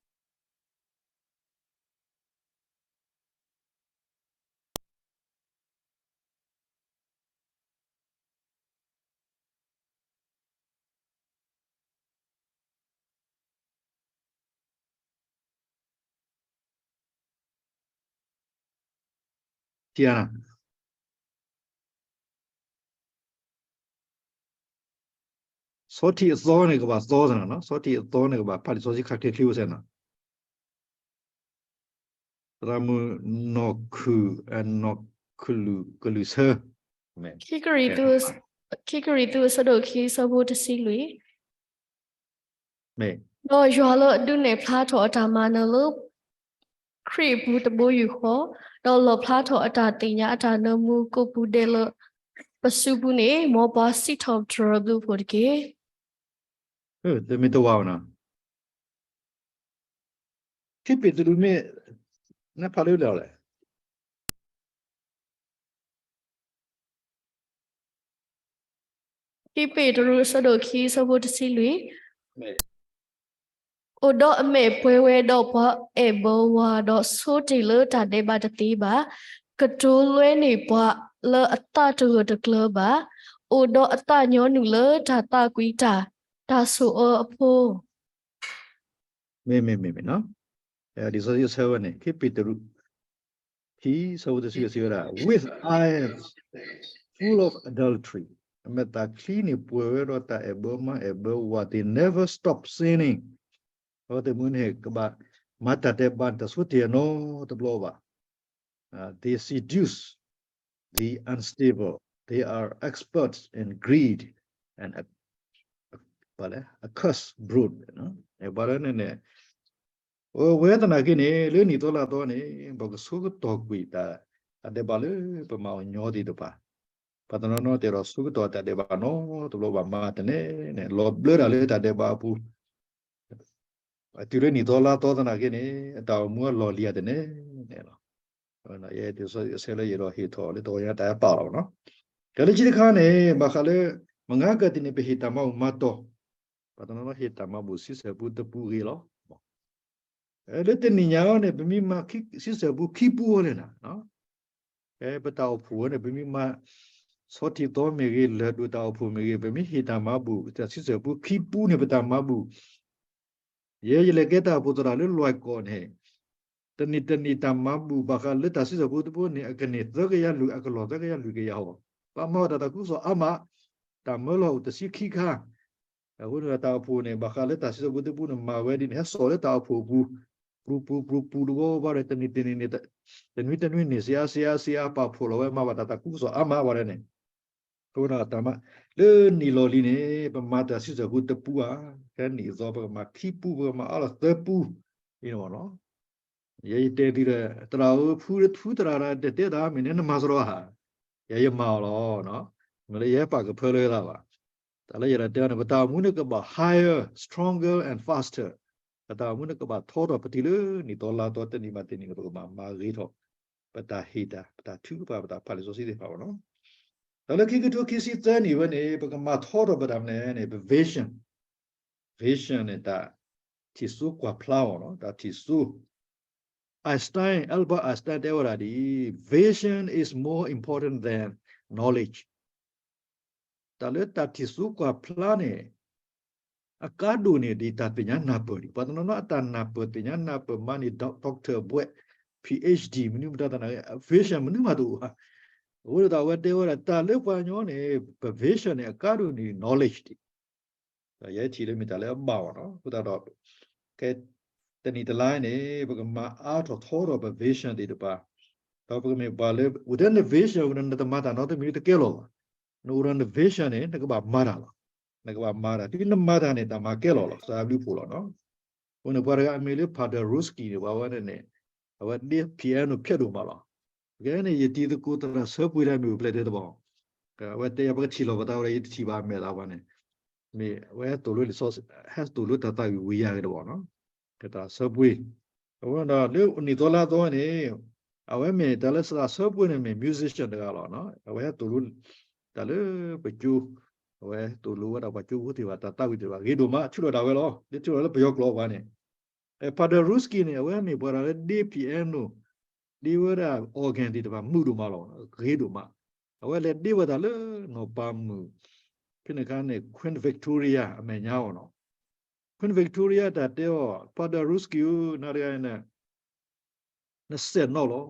ၣ်ဧါနီၤ, ဆီထံးအသီန့ၣ်ကဘၣ်သီသနီၤ, ဆီထံးအသီန့ၣ်ကဘၣ်ဖးလံာ်စီဆှံခါချ့ချ့ဝဲစဲနီၤ, သရၣ်မုၣ်နီၢ်ခုၣ်, နီၢ်ခုၣ်ကလုာ်ဆၢ, ခံကရံၣ်သူး အဆၢဒိၣ်ခံ အဆၢဖိတဆံလွံၢ်, ဒီးယွၤလၢအဒုးနဲၣ်ဖျါထီၣ်အတၢ်မၤနၢၤလၢ ခရံာ်အပူၤတဘိယူၢ်ဃီ, ဒီးလီၣ်ဖျါထီၣ်အတၢ်သ့ၣ်ညါအတၢ်နၢမူကိးပူၤဒဲးလၢ ပစုပူၤန့ၣ်, မ်ပှၤစံးထီၣ်ပတြၢၤဘျုးဖှိၣ်တက့ၢ်. တမ့ၢ်တဝၤဘၣ်နီၤ, ခံပ့းတရူးမ့ၢ် နဖးလၢလဲၣ်လဲၣ် ခံပ့းတရူး အဆၢဒိၣ်ခံ အဆၢဖိတဆံလွံၢ်, အိၣ်ဒီးအမဲာ်ပှဲၤဝဲဒီးပှၤအဲၣ်ဘၢဝၤ, ဒီးဆိတ့ၢ်လၢတၢ်ဒဲးဘးတသ့ဘၣ်, ကတိၤလွဲန့ၢ်ပှၤလၢအသးတဂၢၢ်တကျၢၤဘၣ်, အိၣ်ဒီးအသးညီနုၢ်လၢတၢ်သးကွံတၢ်, တၢ်ဆိၣ်အၢအဖိ မ့မ့မ့မ့ၢ်နီၤ, လံာ်စီဆှံအဆၢဝဲန့ၣ် ခံပ့းတရူး ခံ ဆၢဖိတဆံလွံၢ် စံးဝဲဒၣ်, with eyes full of adultery, အမဲာ်သးချံန့ၣ်ပှဲၤဝဲဒီးတၢ်အဲၣ်ဘၢမါအဲၣ်ဘၢဝၤ, they never stop sinning, အဝဲသ့ၣ်မုၢ်န့ၣ်ကဘၣ်မၤတၢ်ဒဲးဘးန့ၣ် တၢ်ဆိတ့ၢ်အနီတဘျီဘၣ်. Uh, they seduce the unstable. They are experts in greed and a, a, ဘၣ်လဲၣ် a curse brood. ဘၣ်လဲၣ်န့ၣ်န့ၣ်, အဝဲသနာ်က့န့ၣ် လၢနံၣ်သီလါသီန့ၣ် ပကဆိကတီၢ်ကွံာ်တၢ် တၢ်ဒဲးဘးလၢပမၤအီၤညီသ့ၣ်တဖၣ်, ပှၤတနီၤနီၤတဲဒီးဆိကတီၢ်တၢ်ဒဲးဘးနီတဘျီဘၣ်, မၤတန့ၢ်န့ၣ် လီၤဘျၢတၢ်လၢတၢ်ဒဲးဘးအပူၤ တုၤလၢနံၣ်သီလါသီသနာ်က့န့ၣ် အတၢ်အိၣ်မူအလီၢ်လံၤအတန့ၢ်န့ၣ်လီၤ. ယဲတုၤဆၢလၢယအဲၣ်ဒိးဟ့ၣ်ထီၣ်လၢတဂီၤညါတၢ်ပာ်လီၤနီၤ. တၢ်လၢခံတခါန့ၣ် ဘၣ်ဃးလၢ မုၢ်ဂၤကတံၢ်န့ၣ် ပဟ့ၣ်တၢ်မၤဘူၣ်မၤတီၢ်, ပှၤတနီၤနီၤဟ့ၣ်တၢ်မၤဘူၣ်ဆံဆဲၣ်ပူတပူဂ့ၤလီၤ. လၢတနံၣ်ညါအံၤန့ၣ် ပမ့ၢ်မၤဆံဆဲၣ်ပူခံပူအီၤလဲၣ်နၤ ပတၢ်အိၣ်ဖှိၣ်ဝဲန့ၣ် ပမ့ၢ်မၤ ဆီထံးသီမ့ၢ်ဂ့ၤ, လၢၢ်ဒိၣ်တၢ်အိၣ်ဖှိၣ်မ့ၢ်ဂ့ၤ, ပမ့ၢ်ဟ့ၣ်တၢ်မၤဘူၣ် တၢ်ဆံဆဲၣ်ပူခံပူန့ၣ် ပတၢ်မၤဘူၣ်, ယဲယလဲၤကဲတၢ်အိၣ်ဖှိၣ်သရၣ်လၢလွဲၢ်ကီၢ်န့ၣ်, တနံၣ်တနံၣ်တၢ်မၤဘူၣ်ဘၣ်ဃးလၢတၢ်ဆံဆဲၣ်ပူတပူန့ၣ် အကန့ၢ်သၢကယၤလွံၢ်, အကလီၢ်သၢကယၤလွံၢ်ကယၤဃီ, ပမၤအီၤတၢ်သးခုကစီၣ်အါမး, တၢ်မၢလီၤအိၣ်တဆံခံခါ အဃိန့ၣ် တၢ်အိၣ်ဖှိၣ်န့ၣ် ဘၣ်ဃးလၢတၢ်ဆံဆဲၣ်ပူတပူန့ၣ် မၤဝဲဒ်န့ၣ် ဟဲစိာ်လၢတၢ်အိၣ်ဖှိၣ်အပူၤ, ပူၤပူၤပူၤပူၤတဝီဘၣ်ဒီး တနံၤတနံၤန့ၣ် တနွံတနွံန့ၣ် စံးအါစံးအါစံးအါ ပာ်ဖှိၣ်လီၤဝဲ မၤဘၣ်တၢ်သးခုကစီၣ်အါမးဘၣ်ဒီးန့ၣ်, အဃိဒီးတၢ်မၤ လၢနံၣ်လီၤလံၤန့ၣ် ပမၤတၢ်ဆံဆဲၣ်ပူတပူဧါ, ခဲနံၣ်အသီ ပကမၤခံပူ ပကမၤအါလီၤသၢပူ, အံၤန့ၣ်မ့ၢ်နီၤ ယဲယတဲသုဒီး သရၣ်ဧၢ ဖုဖုသရၣ်တၢ်တဲတၢ်မ့ၢ်န့ၣ် နမၤစရီဧါ, ယဲယမၤအီၤလီၤ, မ့ၢ်လၢယဟဲပာ်ကဖၢလၢယသးဘၣ်, တၢ်လၢယတၢ်တဲအီၤန့ၣ် ပတၢ်အိၣ်မူန့ၣ်ကဘၣ် higher, stronger and faster, ပတၢ်အိၣ်မူန့ၣ်ကဘၣ်ထီထီၣ် ပတုၤလၢနံၣ်သီလါသီတနံၣ်ဘၣ်တနံၣ်န့ၣ် ပကဘၣ်မၤဂ့ၤထီၣ် ပတၢ်ဟ့ၣ်တၢ် ပတၢ်ထုကဖၣ် ပတၢ်ဖးလံာ်စီဆှံသ့ၣ်တဖၣ်မ့ၢ်နီၤ, တၢ်လၢခံကထိခံဆံသၢနံၣ်ဝဲန့ၣ် ပကမၤထီထီၣ်ပတၢ်မနုၤလဲၣ်န့ၣ် ပ vision, vision န့ၣ် တၢ်ထံၣ်စိကွၢ်ဖျါအီၤနီၤ, တၢ်ထံၣ်စိ Einstein, Albert Einstein တဲဝဲဒၣ်ဒ်အံၤ, vision is more important than knowledge. တၢ်လၢတၢ်ထံၣ်စိကွၢ်ဖျါန့ၣ် အကါဒိၣ်န့ၢ်ဒံးတၢ်သ့ၣ်ညါနၢ်ပၢၢ်ဒံး, ပှၤတနီၤနီၤအတၢ်နၢ်ပၢၢ်သ့ၣ်ညါနၢ်ပၢၢ်မၤန့ၢ် doctor ဘွဲ့ PhD မနုၤမတၤသနာ်က့ vision မနုၤမးတအိၣ်ဘၣ်. အဃိဒီးအဝဲတဲဝဲဒၣ် တၢ်လၢပှၤကညီန့ၣ် ပ vision န့ၣ် အကါဒိၣ်န့ၢ် knowledge ဒံး ဒီးယဲထံၣ်လၢမ့ၢ်တၢ်လၢအဘၣ်အီၤနီၤ, အဃိသတးဒီး ကဲ တနံၣ်တလါန့ၣ် ပကမၤအါထီၣ်ထီထီၣ်ပ vision သ့ၣ်တဖၣ်, ဒီးပကမ့ၢ်ပှၤလၢ အိၣ်ထဲန vision ဝဲဒီး နတမၤတၢ်နီတမံၤတကဲလီၤဘၣ်, နအိၣ်ဒီးန vision န့ၣ် နကဘၣ်မၤတၢ်လီၤ, နကဘၣ်မၤတၢ် တုၤနမၤတၢ်န့ၣ် တၢ်မၤကဲလီၤလီၤ ကစၢ်ယွၤဘျုးဖှိၣ်လီၤနီၤ. အဃိန့ၣ် ပှၤတဂၤအမံၤလၢ Paderewski န့ၣ် ပှၤဝဲန့ၣ်န့ၣ် အဝဲဒ့ piano ဖျဲးဒိၣ်မးလီၤ. ကဲန့ၣ် ယတံၤသကိးသရၣ်ဆၢပှ့ၤတၢ်မ့ၢ်အိၣ်ဖျဲၣ်ထဲတဘျီ, အဝဲတဲယၤ ပကထံၣ်လီၤပသးဝဲဒၣ် ယတထံၣ်ဘၣ်အမဲာ်သးပှၤန့ၣ်, မ့ၢ်အဝဲဟဲသိၣ်လိလံာ်စီဆှံ ဟဲသိၣ်လိတၢ်သးဝံၣ်ဝံၤယၤဂ့ၤတဘျီနီၤ, သရၣ်ဆၢပှ့ၤ, အဃိဒီးလၢနံၣ်သီလါသီန့ၣ် အဝဲမ့ၢ်တၢ်လၢသရၣ်ဆၢပှ့ၤန့ၣ်မ့ၢ် musician တဂၤလီၤ, အဝဲဟဲသိၣ်လိတၢ်လၢပကၠိ, အဝဲသိၣ်လိဝဲဒၣ်ပှၤကၠိဖိသ့ၣ်တဖၣ် တၢ်သးဝံၣ်သ့ၣ်တဖၣ် ဂ့ၤဒိၣ်မး ထုးထီၣ်ဒၣ်ဝဲလီၤ, လၢထုးထီၣ်လၢပယီၤကျိာ်ပှၤန့ၣ် Paderewski န့ၣ် အဝဲမ့ၢ်ပှၤတဂၤလၢဒ့ piano, ဒ့ဝဲဒၣ် organ သ့ၣ်တဖၣ် မုာ်ဒိၣ်မးလီၤ, ဂ့ၤဒိၣ်မး, အဝဲလဲၤဒ့ဝဲတၢ်လၢနီၢ်ပၤမုၣ်, ဖဲန့ၣ်အခါန့ၣ် Queen Victoria အမဲာ်ညါအီၤနီၤ, Queen Victoria တၢ်တဲအီၤ Paderewski ဧၢ, နၤတဂၤန့ၣ် နစဲးနီၣ်လီၤ,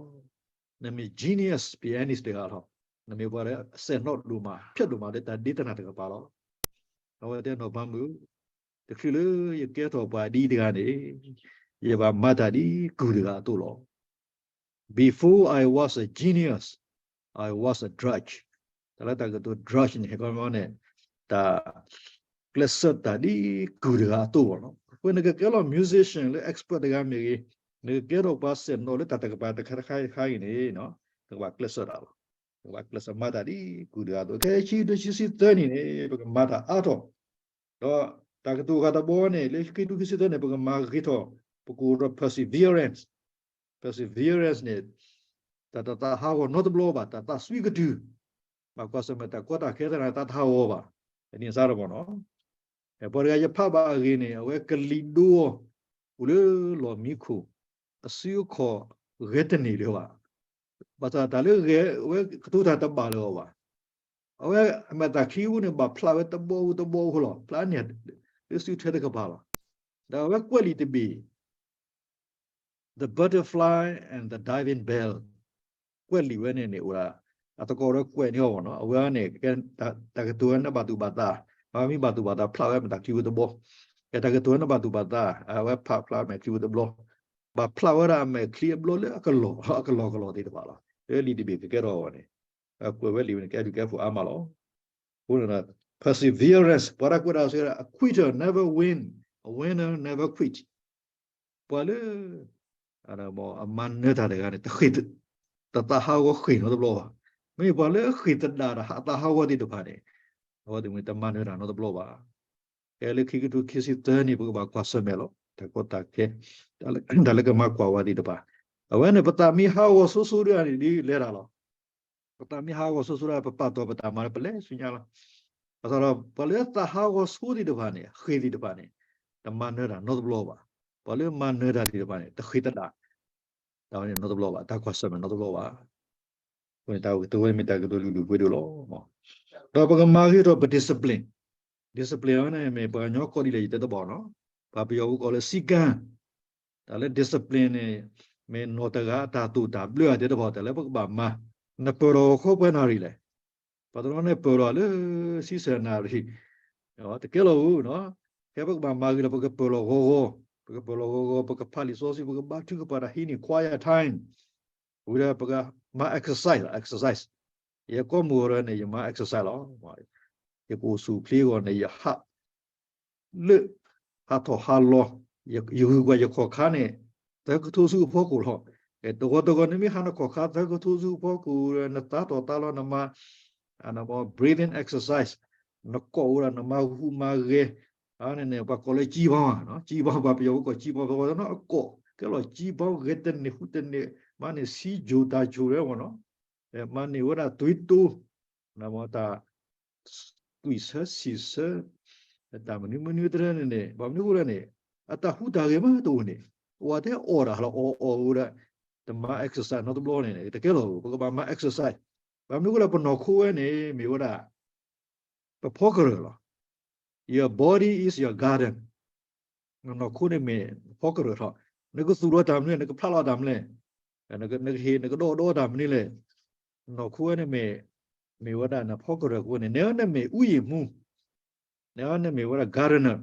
နမ့ၢ် genius pianist တဂၤလီၤ, နမ့ၢ်ပှၤလၢစဲးနီၣ်ဒိၣ်မး ဖျဲးဒိၣ်မးလၢတၢ်ဒ့တၢ်နၢ်တကပၤလီၤ, အဝဲတဲနီၢ်ပၤမုၣ်, တချုးလၢယကဲထီၣ်ပှၤဒ်တဂၤန့ၣ်, ယဘၣ်မၤတၢ်ဒ်ကုၢ်တဂၤအသိးလီၤ. Before I was a genius, I was a drudge. တၢ်လၢတၢ်ကတိၤ drudge န့ၣ် ဟဲခီန့ၣ် တၢ်ကျဲးစၢးတၢ်ဒ်ကုၢ်တဂၤအသိးလီၤ. အဃိန့ၣ် နကကဲလီၤ musician လၢ expert တဂၤမ့ၢ်ဂ့ၤ, နကကဲထီၣ်ပှၤစဲးနီၣ်လၢတၢ်တကပၤတခါတခါတခါအံၤန့ၣ်, နကဘၣ်ကျဲးစၢးတၢ်လီၤ. နကဘၣ်ကျဲးစၢးမၤတၢ်ဒ်ကုၢ်တဂၤအသိး, ခဲခံကထိခံဆံသၢနံၣ်န့ၣ် ပကမၤတၢ်အါထီၣ်, ဒီးတၢ်ကတိၤအဂၤတဘီန့ၣ် လၢခံကထိခံဆံသၢန့ၣ် ပကမၤဂ့ၤထီၣ်, ပကအိၣ်ဒီး perseverance, perseverance န့ၣ် တၢ်တသးဟးဂီၤနီတဘျီဘၣ်, တၢ်သးစွံကတုၤ, ဘၣ်ကွၢ်ဆၢၣ်မဲာ်တၢ်ကီတၢ်ခဲသနာ်က့ တသးဟးဂီၤဘၣ်, အန့ၣ်အသးတဘီနီၤ. ပှၤတဂၤယဖးဘၣ်အဂ့ၢ်န့ၣ် အဝဲကလံၤဒိအီၤ, အိၣ်လၢလီၢ်မံခိၣ်, အစုအခီၣ်ဂဲၤတန့ၢ်လၢၤဘၣ်. ဘၣ်ဆၣ်တၢ်လၢဂဲၤ အဝဲကတိၤတၢ်တဘၣ်လၢၤအီၤဘၣ်. အဝဲအမဲာ်သၣ်ချံအူန့ၣ် ဘၣ်ဖျးဝဲတဘီဧိၤတဘီဧိၤလီၤ, ဖျးန့ၢ်လၢစုထွဲတကပၤလီၤ. ဒီးအဝဲကွဲးလံာ်တဘ့ၣ် The Butterfly and the Diving Bell, ကွဲးလံာ်ဝဲန့ၣ်န့ၣ် အိၣ်ဒၣ် အသကိးဒီးကွဲးန့ၢ်အီၤဘၣ်နီၤ, အဝဲန့ၣ် တၢ်ကတိၤဝဲန့ၣ်ဘၣ်သူၣ်ဘၣ်သး, မ့ၢ်ဘၣ်သူၣ်ဘၣ်သး ဖျးဝဲမဲာ်သၣ်ချံဝူတဘီ, ကဲတၢ်ကတိၤဝဲန့ၣ်ဘၣ်သူၣ်ဘၣ်သး, အဝဲဖးဖျးမဲာ်ချံဝူတဘျီ, ဘၣ်ဖျးဝဲဒၣ်အမဲာ်ချံအဘျီလၢအကလီၢ်, အကလီၢ်ကလီၢ်သ့ၣ်တဖၣ်လီၤ. လၢလံာ်တဘ့ၣ်ကကဲထီၣ်အဂီၢ်န့ၣ်, ကွဲးဝဲလံာ်ဝဲန့ၣ် ကဲဒုးကဲဖိးအါမးလီၤ. အဃိန့ၣ် perseverance ပှၤတၢ်ကွဲးတၢ်စံး a quitter never win, a winner never quit. ပှၤလၢ အမၤနၢၤတၢ်တဂၤန့ၣ် တဃ့ၢ်, တသးဟးဂီၤဃ့ၢ်နီတဘျီဘၣ်. မ့မ့ၢ်ပှၤလၢအဃ့ၢ်သဒၣ်တၢ် အသးဟးဂီၤသ့ၣ်တဖၣ်န့ၣ်, အဝဲသ့ၣ်မ့ၢ်တမၤနၢၤတၢ်နီတဘျီဘၣ်. ကဲလၢခံကထိခံဆံသၢနံၣ် ပကဘၣ်ကွၢ်ဆၢၣ်မဲာ်လီၤ. တၢ်ကီတၢ်ခဲ, တၢ်လၢကမၤကွၢ်ဝဲသ့ၣ်တဖၣ်, အဝဲန့ၣ် ပသးမ့ၢ်ဟးဂီၤဆိဆိဒၣ်န့ၣ်ဒ်လဲၤတၢ်လီၤ. ပသးမ့ၢ်ဟးဂီၤဆိဆိဒၣ် ပပာ်တီၢ်ပတၢ်မၤလၢပလဲၤဆူညါလီၤ. ဘၣ်ဆၣ်ဒီး ပှၤလၢသးဟးဂီၤဆိသ့ၣ်တဖၣ်န့ၣ် ဃ့ၢ်သ့ၣ်တဖၣ်န့ၣ် တမၤနၢၤတၢ်နီတဘျီဘၣ်. ပှၤလၢမၤနၢၤတၢ်သ့ၣ်တဖၣ်န့ၣ် တဃ့ၢ်သဒၣ် တၢ်ဝဲန့ၣ်နီတဘျီဘၣ်, တၢ်ကွၢ်ဆၢၣ်မဲာ်နီတဘျီဘၣ်. အဃိန့ၣ် တၢ်ကတိၤဝဲမ့ၢ်တၢ်ကတိၤလုၢ်ဒိၣ်ပှ့ၤဒိၣ်လီၤ. ဒီးပကမၤဂ့ၤထီၣ်ပ discipline, discipline အဝဲန့ၣ်မ့ၢ်ပှၤကညီကိးဒ်လဲၣ် ယတဲတဘၣ်နီၤ, ပှၤပယီၤပကိးလၢ စည်းကမ်း, တၢ်လၢ discipline န့ၣ် မ့ၢ်နီၢ်တဂၤအတၢ်သိၣ်တၢ်ဘျၢအတဲတဘၣ် တၢ်လၢပကဘၣ်မၤ, နပၢၢ်ထီၣ်ဂီၤခီပှဲၤနၣ်ရံၣ်လဲၣ်. ပှၤတနီၤန့ၣ်ပၢၢ်ထီၣ်လၢ ဆံဆဲၣ်နၣ်ရံၣ်, တကဲလီၤဧိၤ, ကဲပကဘၣ်မၤဂ့ၤလီၤ ပကပၢၢ်လီၤဂီၤဂီၤ, ပကပၢၢ်လီၤဂီၤဂီၤ ပကဖးလံာ်စီဆှံ ပကဘါထုကဖၣ်တၢ်ဟံးန့ၢ် quiet time ဝံၤဒီးပကမၤ exercise, exercise, ယကိးမုၢ်ဂီၤန့ၣ် ယမၤ exercise လီၤ. ယကအိၣ်ဆူၣ်အိၣ်ချ့အဂီၢ်န့ၣ် ယဟး လၢ ဟးထီၣ်ဟးလီၤ, ယဂုၤကွၢ်ယခီၣ်ခါန့ၣ် သၢကထိဆူအဖီခိၣ်လီၤ. တဂီၤတဂီၤ နမ့ၢ်ဟးနခီၣ်ခါသၢကထိဆူအဖီခိၣ် နသးထီၣ်သးလီၤ နမၤ breathing exercise, နကိးဝဲဒၣ် နမၤဟူးမၤဂဲၤ, န့ၣ် ပှၤကိးလၢ ကံဘီ, ကံဘီ ပှၤပယီၤကိး ကံဘီ ပှၤနီၢ်အကိး ကဲလီၤ ကံဘီ ဂဲၤတန့ၢ်ဟူးတန့ၢ်, မၤန့ၢ်ဆံးကိၤတၢ်ကိၤဝဲမ့ၢ်နီၤ, မၤန့ၢ်ဝဲဒၣ်သွံတိ တၢ် သွံၣ်ဆၢဆံၣ်ဆၢ, တၢ်မနုၤမနုၤတရၢန့ၣ်န့ၣ် ဘၣ်မနုၤအဃိလဲၣ်န့ၣ် အတၢ်ဟူးတၢ်ဂဲၤမ့ၢ်တအိၣ်န့ၣ် အိၣ်ဝဲထဲအီၣ်တၢ်လီၤ အီၣ်အီၣ်ဝဲဒၣ် တမၤ exercise နီတဘျီန့ၣ် တကဲလီၤ ပကဘၣ်မၤ exercise. ဘၣ်မနုၤအဃိလဲၣ် ပနီၢ်ခိဝဲန့ၣ် မ့ၢ်ဝဲဒၣ် ပဖီကရၢၢ်လီၤ. Your body is your garden. နနီၢ်ခိန့ၣ်မ့ၢ်ဖီကရၢၢ်ထီၣ်, နကသူၣ်လီၤတၢ်မနုၤလဲၣ်, နကဖျးလီၤတၢ်မနုၤလဲၣ်, နကဟ့ၣ်နကဒီဒီတၢ်မနုၤလဲၣ်, နီၢ်ခိဝဲန့ၣ်မ့ၢ်, မ့ၢ်ဝဲဒၣ်နဖီကရၢၢ်အဃိန့ၣ် နဲနမ့ၢ် ဦးရေမှူး, နဲနမ့ၢ်ဝဲဒၣ် gardener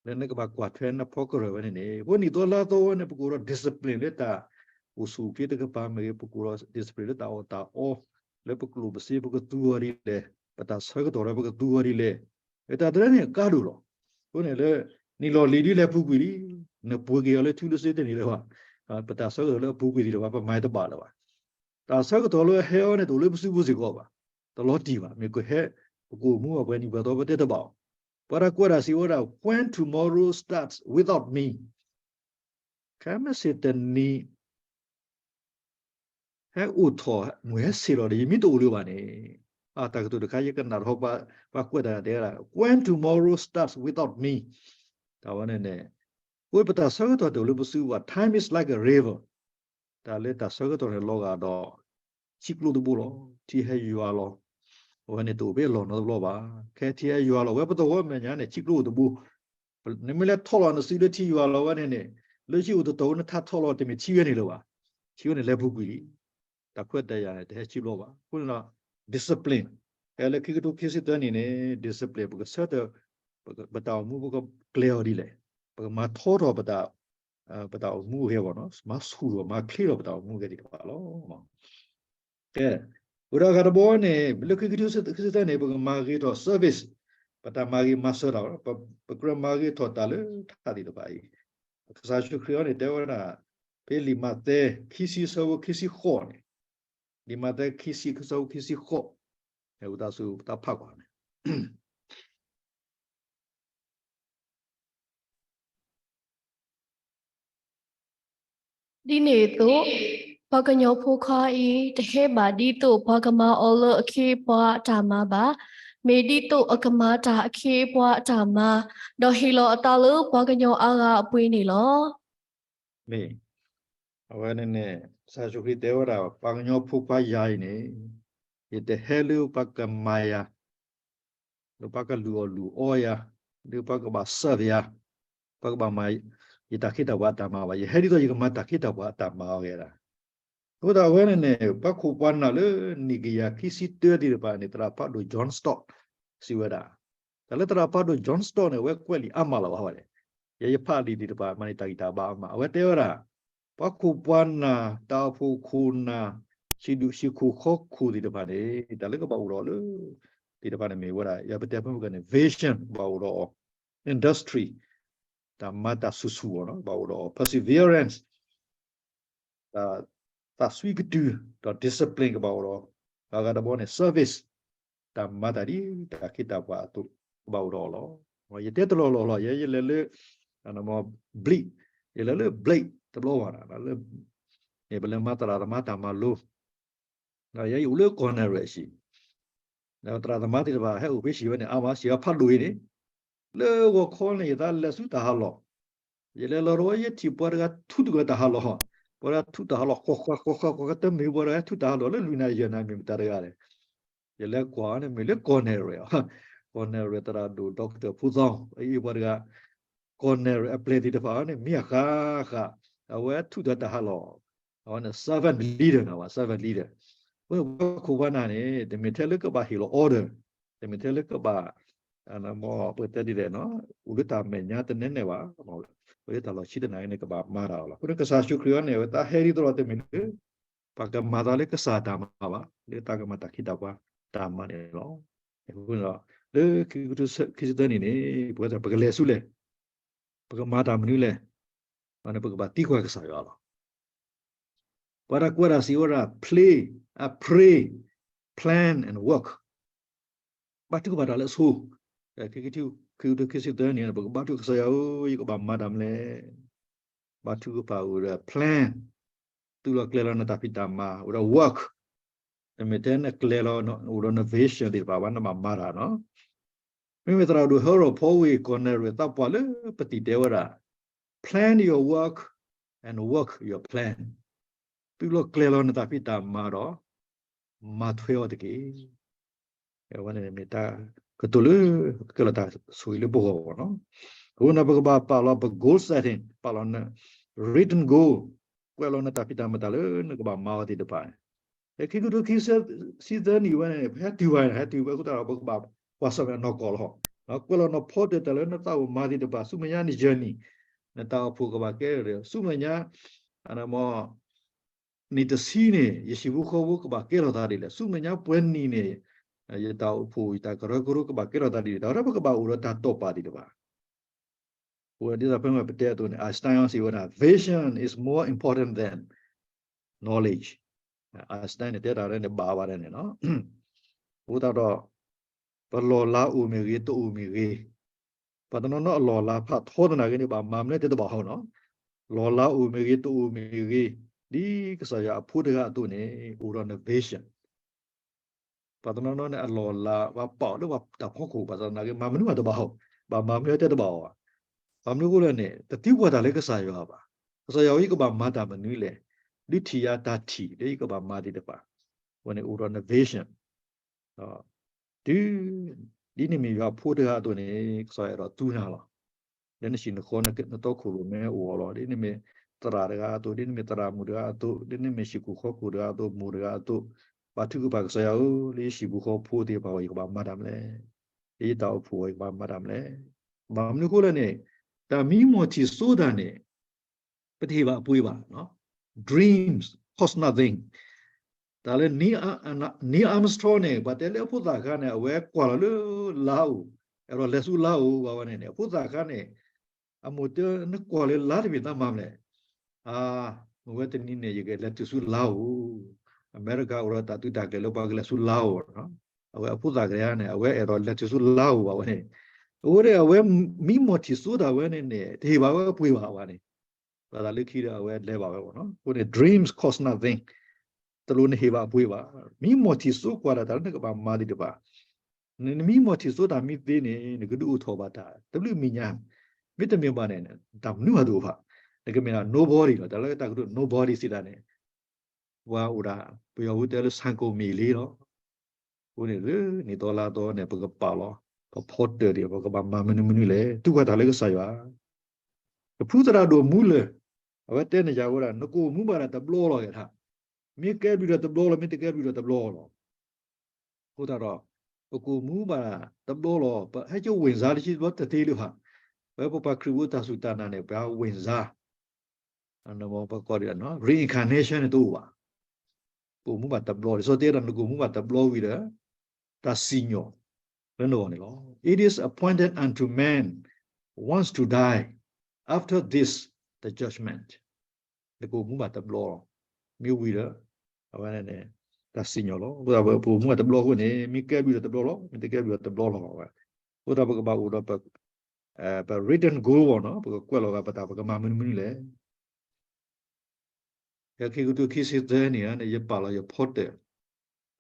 လၢနကဘၣ်ကွၢ်ထွဲနဖီကရၢၢ်ဝဲန့ၣ်န့ၣ် ပနံၣ်သီလါသီဝဲန့ၣ် ပကအိၣ်ဒီး discipline လၢတၢ်အိၣ်ဆူၣ်အိၣ်ချ့တကပၤမ့ၢ်ဂ့ၤ ပကအိၣ်ဒီး discipline လၢတၢ်အီၣ်တၢ်အီ, လၢပကျိၣ်ပစ့ပကသူအီၤဒ်လဲၣ်, ပတၢ်ဆၢကတီၢ်ဒီးပကသူအီၤဒ်လဲၣ်, တၢ်တရၢန့ၣ်ကါဒိၣ်လီၤ. အဃိန့ၣ်လၢ နံၣ်လီၤလံၤဒ်လဲၣ်ပူၤကွံာ်လံ, နပှ့ၤက့ၤအီၤလၢထူလၢစ့တန့ၢ်လၢၤဘၣ်, ပတၢ်ဆၢကတီၢ်လၢအပူၤကွံာ်သ့ၣ်တဖၣ် ပမၤတဘၣ်လၢၤဘၣ်. တၢ်ဆၢကတီၢ်လၢအဟဲအီၤန့ၣ် တအိၣ်လၢပစုပူၤစ့ၢ်ကီးဘၣ်. တလီၤတံၢ်ဘၣ်. မ့ၢ်ကဟဲ ပကအိၣ်မူဘၣ်ပှဲၤနံၣ်ပှဲၤသီ ပတဲတဘၣ်အီၤ. ပှၤတၢ်ကွဲးတၢ်စံးဝဲဒၣ် when tomorrow starts without me. ခဲမ့ၢ်စ့ၢ်တနံၤ ဟဲအိၣ်ထီၣ် မ့ၢ်ဟဲဆ့ၣ်လီၤဒီး ယမ့ၢ်တအိၣ်လၢၤဘၣ်န့ၣ်, အတၢ်ကတိၤတခါ ယကနၣ်ထီၣ် ပှၤကွဲးတၢ်တဲဝဲဒၣ် when tomorrow starts without me. တၢ်ဝဲန့ၣ်န့ၣ် အဃိပတၢ်ဆၢကတီၢ်တအိၣ်လၢပစုပူၤဘၣ်. Time is like a river. တၢ်လၢတၢ်ဆၢကတီၢ်န့ၣ် လီၤဂာ်ဒီး ထံကျိတဘိလီၤ. ထံဟဲယွၤလီၤ. အဝဲန့ၣ်တအိၣ်ဖဲအလီၢ်နီတဘျီဘၣ်. ခဲထံဟဲယွၤလီၤဝဲ ပသဝီမဲာ်ညါန့ၣ် ထံကျိအိၣ်တဘိ နမ့ၢ်လဲၤထီၣ်လီၤနစုလၢထံယွၤလီၤဝဲန့ၣ်န့ၣ်, လၢယအိၣ်တတီၤ နထါထီၣ်လီၤ တမ့ၢ်ထံဝဲန့ၣ်လၢၤဘၣ်. ထံဝဲန့ၣ်လဲၤပူၤကွံာ်လံ. တၢ်ခွဲးတၢ်ယာ်န့ၣ် တဟဲထံဘျီဘၣ်. အဃိန့ၣ်ဒီး discipline ဟဲလၢခံကထိခံဆံသၢနံၣ်န့ၣ် discipline ပကဆၢထၢၣ် ပတၢ်အိၣ်မူ ပကကျဲၤအီၤဒ်လဲၣ်, ပကမၤထီထီၣ်ပတၢ် ပတၢ်အိၣ်မူအဂ့ၢ်ဘၣ်နီၤ, မၤဆူၣ်ထီၣ်မၤချ့ထီၣ်ပတၢ်အိၣ်မူအဂ့ၢ်သ့ၣ်တဖၣ်လီၤ. ကဲ, အိၣ်ဒီးအဂၤတဘီန့ၣ် လၢခံကထိခံဆံသၢန့ၣ် ပကမၤဂ့ၤထီၣ် service, ပတၢ်မၤဂ့ၤမၤစၢၤတၢ်, ပကြၢးမၤဂ့ၤထီၣ်တၢ်လၢထးသ့ၣ်တဖၣ်အံၤ, ကစၢ်ယ့ၣ်ၡူးခရံာ်အံၤန့ၣ် တဲဝဲဒၣ် ဖဲလံာ်မးသဲ ခံဆံ အဆၢဖိခံဆံဃိးန့ၣ်, လံာ်မးသဲ ခံဆံ အဆၢဖိခံဆံဃိး, အဝဲသးဆူတၢ်ဖးကွၢ်န့ၣ် ဒ်န့ၣ်အသိး, ပှၤကညီဖိခွါအံၤ တဟဲဘၣ်ဒ်သိးပှၤကမၤအီၤလၢအခ့အပှၤအတၢ်မၤဘၣ်. မ့ၢ်ဒ်သိးအကမၤတၢ်အခ့အပှၤအတၢ်မၤ, ဒီးဟ့ၣ်လီၤအသးလၢပှၤကညီအါဂၤအပှ့ၤန့ၣ်လီၤ. မ့ၢ်, အဝဲန့ၣ်န့ၣ် ကစၢ်ယ့ၣ်ၡူးခရံာ်တဲဝဲဒၣ် ပှၤကညီဖိခွါယၤအံၤန့ၣ်, ယတဟဲလၢပှၤကမၤယၤ လၢပှၤကလုၢ်အီၣ်လုၢ်အီယၤ, လၢပှၤကဘၣ် serve ယၤ, ပှၤကဘၣ်မၤယတၢ်ခ့တၢ်ပှၤအတၢ်မၤဘၣ်. ယဟဲဒ်သိးယကမၤတၢ်ခ့တၢ်ပှၤအတၢ်မၤအီၤဂ့ၤဒၣ်. အဃိသတးအဝဲန့ၣ်န့ၣ် ပှၤခိၣ်ပှၤနၢ်လၢနံၣ်ကယၤခံဆံတၢသ့ၣ်တဖၣ်န့ၣ် သရၣ်ဖးဒိၣ် John Stott စံးဝဲဒၣ်, တၢ်လၢသရၣ်ဖးဒိၣ် John Stott န့ၣ် အဝဲကွဲးလံာ်အါမးလီၤဘၣ်ဝဲန့ၣ်, ယဲယဖးလံာ်သ့ၣ်တဖၣ်မးန့ၣ် တၢ်ဂံၢ်တၢ်ဘါအါမး. အဝဲတဲဝဲဒၣ် ပှၤခိၣ်ပှၤနၢ် တၢ်အိၣ်ဖှိၣ်ခိၣ်နၢ် ဟံၣ်ဒူၣ်ဟံၣ်ခိၣ်ဃီခိၣ်သ့ၣ်တဖၣ်န့ၣ် တၢ်လၢကဘၣ်အိၣ်ဒီးလၢ သ့ၣ်တဖၣ်န့ၣ်မ့ၢ်ဝဲဒၣ် ယပတဲဖဲမုၢ်ကန့ၣ် vision ကဘၣ်အိၣ်ဒီးအီၤ, industry တၢ်မၤတၢ်ဆူၣ်ဆူၣ်အီၤ ကဘၣ်အိၣ်ဒီးအီၤ, perseverance တၢ်သးစွံကတုၤ ဒီး discipline ကဘၣ်အိၣ်ဒီးအီၤ, အဂၤတဘီန့ၣ် service တၢ်မၤတၢ်ဒ်တၢ်ခ့တၢ်ပှၤအသိး ကဘၣ်အိၣ်ဒီးအီၤလီၤ. ယတဲတလီၢ်လီၢ်လီၤ, ယဲယလဲၤလၢ ဘျံး, ယလဲၤလၢ ဘျံး တဘျီဘၣ်, ပလဲၤမၤသရၣ်သမါတၢ်မၤလိ ဒီးယဲယအိၣ်လၢ ကီၢ်နဲၣ်ရွဲၣ်အဟံၣ်, ဒီးသရၣ်သမါသ့ၣ်တဖၣ် ဟဲအိၣ်ဖဲဟံၣ်ဝဲန့ၣ် အါမး စံးဝဲဖးဒိၣ်အံၤန့ၣ်, လၢဂီၤခီန့ၣ် ယသးလဲၤဆူတၢ်ဟးလီၢ်, ယလဲၤလီၤဒီး ယထံၣ်ပှၤတဂၤထူတၢ်ဟးလီၢ်, ပှၤတဂၤထူတၢ်ဟးလီၢ် ဃီဃီဃီဃီဃီ တမ့ၢ်ပှၤတဂၤထူတၢ်ဟးလီၢ်လၢလွံၢ်နၣ်ရံၣ်ယဲၢ်နၣ်ရံၣ် မ့ၢ်မတၤတဂၤလဲၣ်. ယလဲၤကွၢ်န့ၣ် မ့ၢ်လၢကီၢ်နဲၣ်ရွဲၣ်, ကီၢ်နဲၣ်ရွဲၣ်သရၣ်ဒိၣ် Doctor ဖိသီ အအံၤပှၤတဂၤ, ကီၢ်နဲၣ်ရွဲၣ်အပျဲၢ်သ့ၣ်တဖၣ်န့ၣ် မ့ၢ်အဃၣ်ဃၣ်, အဝဲထူတၢ်တၢ်ဟးလီၢ်, အဝဲန့ၣ် servant leader န့ၣ် servant leader. အဃိန့ၣ် ပှၤခိၣ်ပှၤနၢ်န့ၣ် တမ့ၢ်ထဲလၢကဘၣ်ဟ့ၣ်လီၤ order, တမ့ၢ်ထဲလၢကဘၣ် ပတဲဒ်လဲၣ်, အိၣ်လၢတၢ်မဲာ်ညါတနဲနဲဘၣ်, ပဝဲတၢ်လီၢ်ဆံတနၣ်ရံၣ်န့ၣ် ကဘၣ်မၤတၢ်အီၤလီၤ. အဃိန့ၣ် ကစၢ်ယ့ၣ်ၡူးခရံာ်အံၤန့ၣ် အဝဲသးဟဲဒ်သိးဒီးတမ့ၢ်လၢ ပှၤကမၤသးလၢကစၢ်တၢ်မၤဘၣ်, လၢသးကမၤတၢ်ခ့တၢ်ပှၤတၢ်မၤန့ၣ်လီၤ. အဃိန့ၣ်ဒီး လၢခံကထိခံဆံသၢနံၣ်န့ၣ် ပဝဲသ့ၣ်ပကလဲၤဆူလဲၣ်, ပကမၤတၢ်မနုၤလဲၣ်, န့ၣ် ပကဘၣ်သံကွၢ်ကစၢ်ယွၤလီၤ. ပှၤတၢ်ကွဲးတၢ်စံးဝဲဒၣ် play, a pray, plan and work. ဘါထုကဖၣ်တၢ်လၢအဆိ, ခံကထိခံဆံသၢနံၣ်န့ၣ် ပကဘါထုကဖၣ် ကစၢ်ယွၤဧၢ, ယကဘၣ်မၤတၢ်မနုၤလဲၣ်. ဘါထုကဖၣ်အိၣ်ဒီး plan, သုးလီၤကျဲၤလီၤနတၢ်ဖံးတၢ်မၤ, အိၣ်ဒီး work, တမ့ၢ်ထဲနကျဲၤလီၤ အိၣ်ဒီးန vision သ့ၣ်တဖၣ်ဘၣ် နဘၣ်မၤတၢ်နီၤ. မ့မ့ၢ်သရၣ်ဒိၣ် Harold Paway ကီၢ်နဲၣ်ရွဲၣ်သးပှၢ်လၢပသံၣ်တဲဝဲဒၣ် plan your work and work your plan. သုးလီၤကျဲၤလီၤနတၢ်ဖံးတၢ်မၤဒီး မၤထွဲအီၤတက့ၢ်. အဝဲန့ၣ်မ့ၢ်တၢ်ကတိၤလၢ ကဲလီၤတၢ်ဆိၣ်ဂ့ၤလၢပဂီၢ်ဘၣ်နီၤ. အဃိန့ၣ် ပကဘၣ်ပာ်လီၤပ goal setting, ပာ်လီၤ written goal, ကွဲးလီၤနတၢ်ဖံးတၢ်မၤတၢ်လၢနကဘၣ်မၤအီၤသ့ၣ်တဖၣ် ခံကထိခံဆံသၢနံၣ်ဝဲန့ၣ် ပဟဲတုၤဘၣ်န့ၣ် ဟဲတုၤဝဲအဃိသတးဒီး ပကဘၣ်ကွၢ်ဆၢၣ်မဲာ်နီၢ်ကီၢ်လီၤ. ကွဲးလီၤနဖီတၢၣ်တၢၢ်လၢနသးအိၣ်မၤသ့ၣ်တဖၣ် ဆူမဲာ်ညါန journey, နတၢ်အိၣ်ဖှိၣ်ကဘၣ်ကဲထီၣ်ဒ်လဲၣ်, ဆူမဲာ်ညါ နံၣ်တဆံန့ၣ် ယဟံၣ်ဖိဃီဖိကဘၣ်ကဲထီၣ်သးဒ်လဲၣ်, ဆူမဲာ်ညါပှဲၤနံၣ်န့ၣ် ယတၢ်အိၣ်ဖှိၣ် ယတၢ်ကရၢကရိကဘၣ်ကဲထီၣ်သးဒ်လဲၣ်, တၢ်ဝဲဒၣ်ပကဘၣ်အိၣ်ဒီးတၢ်တိာ်ပာ်သ့ၣ်တဖၣ် အဃိဒ်သိးဖဲမ့ၢ်ပတဲအသိးန့ၣ် Einstein စံးဝဲဒၣ် vision is more important than knowledge. Einstein န့ၣ် တဲတၢ်ရဲန့ၣ် ဘၣ်ဘၣ်ဒဲးန့ၣ်လီၤ. အဃိသတးဒီး ပလီၢ်လၤအိၣ်မ့ၢ်ဂ့ၤ တအိၣ်မ့ၢ်ဂ့ၤ, ပှၤတနီၤနီၤအလီၢ်လၤဖးထီသနာ်က့န့ၣ် ဘၣ်မၤမနုၤတဲတဘၣ်ဟီနီၤ. လီၢ်လၤအိၣ်မ့ၢ်ဂ့ၤ တအိၣ်မ့ၢ်ဂ့ၤ, ဒ်ကစၢ်ယွၤအဖိတဂၤအသိးန့ၣ် အိၣ်ဒီးန vision ပှၤတနီၤနီၤန့ၣ် အလီၢ်လၤ ဘၣ်ပာ်အီၤလၢတၢ်ဖီခိၣ် ဘၣ်ဆၣ်သနာ်က့ မၤမနုၤမးတဘၣ်အီၤ, ဘၣ်မၤမနုၤတဲတဘၣ်အီၤဘၣ်. ဘၣ်မနုၤအဃိလဲၣ်န့ၣ် တသံကွၢ်တၢ်လၢကစၢ်ယွၤဘၣ်. ကစၢ်ယွၤ ယကဘၣ်မၤတၢ်မနုၤလဲၣ်, ဒုးထံၣ်ယၤတၢ်ထံၣ် လၢယကဘၣ်မၤသ့ၣ်တဖၣ်, အဝဲန့ၣ်အိၣ်ဒီးန vision တုၤ ဒ်နမ့ၢ်ယွၤအဖိတဂၤအသိးန့ၣ် ကစၢ်ယွၤအဲၣ်ဒိးသူနၤလီၤ. လၢနဟံၣ်နဃီ နတီခိၣ်ရိၣ်မဲအိၣ်အီၤလီၤ. ဒ်နမ့ၢ်သရၣ်တဂၤအသိး, ဒ်နမ့ၢ်သရၣ်မုၣ်တဂၤအသိး, ဒ်နမ့ၢ်ဟံၣ်ခိၣ်ဃီခိၣ်တဂၤအသိး, မိၢ်တဂၤအသိး, ဘါထုကဖၣ်ကစၢ်ယွၤဧၢ, လၢယဟံၣ်ဖိဃီဖိသ့ၣ်တဖၣ်အဂီၢ် ယကဘၣ်မၤတၢ်မနုၤလဲၣ်, လၢယတၢ်အိၣ်ဖှိၣ်အဂီၢ် ယကဘၣ်မၤတၢ်မနုၤလဲၣ်. ဘၣ်မနုၤအဃိလဲၣ်န့ၣ် တၢ်မံမီၢ်ထံၣ်စိတၢ်န့ၣ် ပတဟ့ၣ်ဘၣ်အပှ့ၤဘၣ်. Dreams cost nothing. တၢ်လၢ Neil Armstrong န့ၣ် ပှၤတဲလၢအဖိသၣ်ခါန့ၣ် အဝဲကွၢ်လီၤလၢလါအိၣ်, အဲၣ်ဒိးလဲၤဆူလါအိၣ်ဘၣ်ဝဲန့ၣ်န့ၣ် အဖိသၣ်ခါန့ၣ် အမိၢ်တဲ နကွၢ်လၢလါတမ့ၢ်သးမၤမနုၤလဲၣ်. အါ, မ့ၢ်ဝဲတနံၤန့ၣ် ယကလဲၤတုၤဆူလါအိၣ်, အမဲရကၤအိၣ်ဒီးတၢ်သုးတၢ်ကျဲၤလၢပှၤကလဲၤဆူလါအိၣ်. အဝဲအဖိသၣ်ကရၢန့ၣ် အဝဲအဲၣ်ဒိးလဲၤတုၤဆူလါအိၣ်ဘၣ်ဝဲန့ၣ်, အဃိန့ၣ် အဝဲမံမီၢ်ထံၣ်စိတၢ်ဝဲန့ၣ်န့ၣ် တဟ့ၣ်ဘၣ်ဝဲအပှ့ၤဘၣ်ဝဲန့ၣ်, ဘၣ်သးလၢခံဒီးအဝဲလဲၤဘၣ်ဝဲဘၣ်နီၤ. အဃိန့ၣ် dreams cost nothing. တလိၣ်နဟ့ၣ်ဘၣ်အပှ့ၤဘၣ်. မံမီၢ်ထံၣ်စိကွၢ်ဒၣ်တၢ်လၢနကဘၣ်မၤသ့ၣ်တဖၣ်, နမံမီၢ်ထံၣ်စိတၢ်မ့ၢ်သ့န့ၣ် နကဒုးအိၣ်ထီၣ်ဘၣ်တၢ်တဘျုးမံၤညါ, မ့တမ့ၢ်ဘၣ်န့ၣ် တၢ်မနုၤမးတအိၣ်ဘၣ်, နကမ့ၢ်ဒၣ် nobody လီၤ. တၢ်လၢတၢ်ကတိၤ nobody စံးဒၣ်န့ၣ် ပှၤအိၣ်ဒၣ် ပယီၤဝံၤတဲလၢ ဆၣ်ကိၣ်မ့ၢ်လ့လီၤ. အဃိန့ၣ် လၢနံၣ်သီလါသီန့ၣ် ပကပာ်လီၤ ပဖီတၢၣ်ဒံး ပကဘၣ်မၤမနုၤမနုၤလဲၣ်, သံကွၢ်တၢ်လၢကစၢ်ယွၤ. ပဖုသရၣ်ဒိၣ်မူလၢာ် အဝဲတဲန့ၢ်ယၤဝဲဒၣ် နကအိၣ်မူဘၣ်ဒၣ်တဘျီလီၤက့ၤထါ, မ့ၢ်ကဲဘျုးဒီးတဘျီလီၤ, မ့ၢ်တကဲဘျုးဒီးတဘျီလီၤ. အဃိသတးဒီး ပကအိၣ်မူဘၣ်တဘျီလီၤ, ပဟဲက့ၤ ဝင်စား လၢခံတဘျီတသ့လၢၤဘၣ်. ပဝဲပပှၤခရံာ်ဖိတၢ်စူၢ်တၢ်နာ်န့ၣ် ပှၤ ဝင်စား ပကိးဒ် reincarnation န့ၣ်တအိၣ်ဘၣ်. ပအိၣ်မူဘၣ်တဘျီ, လံာ်စီဆှံတဲဒီး နကအိၣ်မူဘၣ်တဘျီဝံၤဒီး တၢ်စံၣ်ညီၣ်လၢနဂီၢ်န့ၣ်လီၤ. It is appointed unto man once to die, after this the judgment. နကအိၣ်မူဘၣ်တဘျီ, မ့ၢ်ဝံၤဒီး အဝဲန့ၣ် တၢ်စံၣ်ညီၣ်လီၤ. အဃိသတး ပအိၣ်မူဘၣ်တဘျီအဃိန့ၣ် မ့ၢ်ကဲဘျုးဒီးတဘျီလီၤ, မ့ၢ်တကဲဘျုးဒီးတဘျီလီၤ. အဃိသတး ပကဘၣ်အိၣ်ဒီး ပ written goal ဘၣ်နီၤ, ပကကွဲးလီၤဂာ်ပသး ပကမၤမနုၤမနုၤလဲၣ်. ဖဲခံကထိခံဆံသၢနံၣ်ဧါန့ၣ် ယပာ်လီၤယဖီတၢၣ်,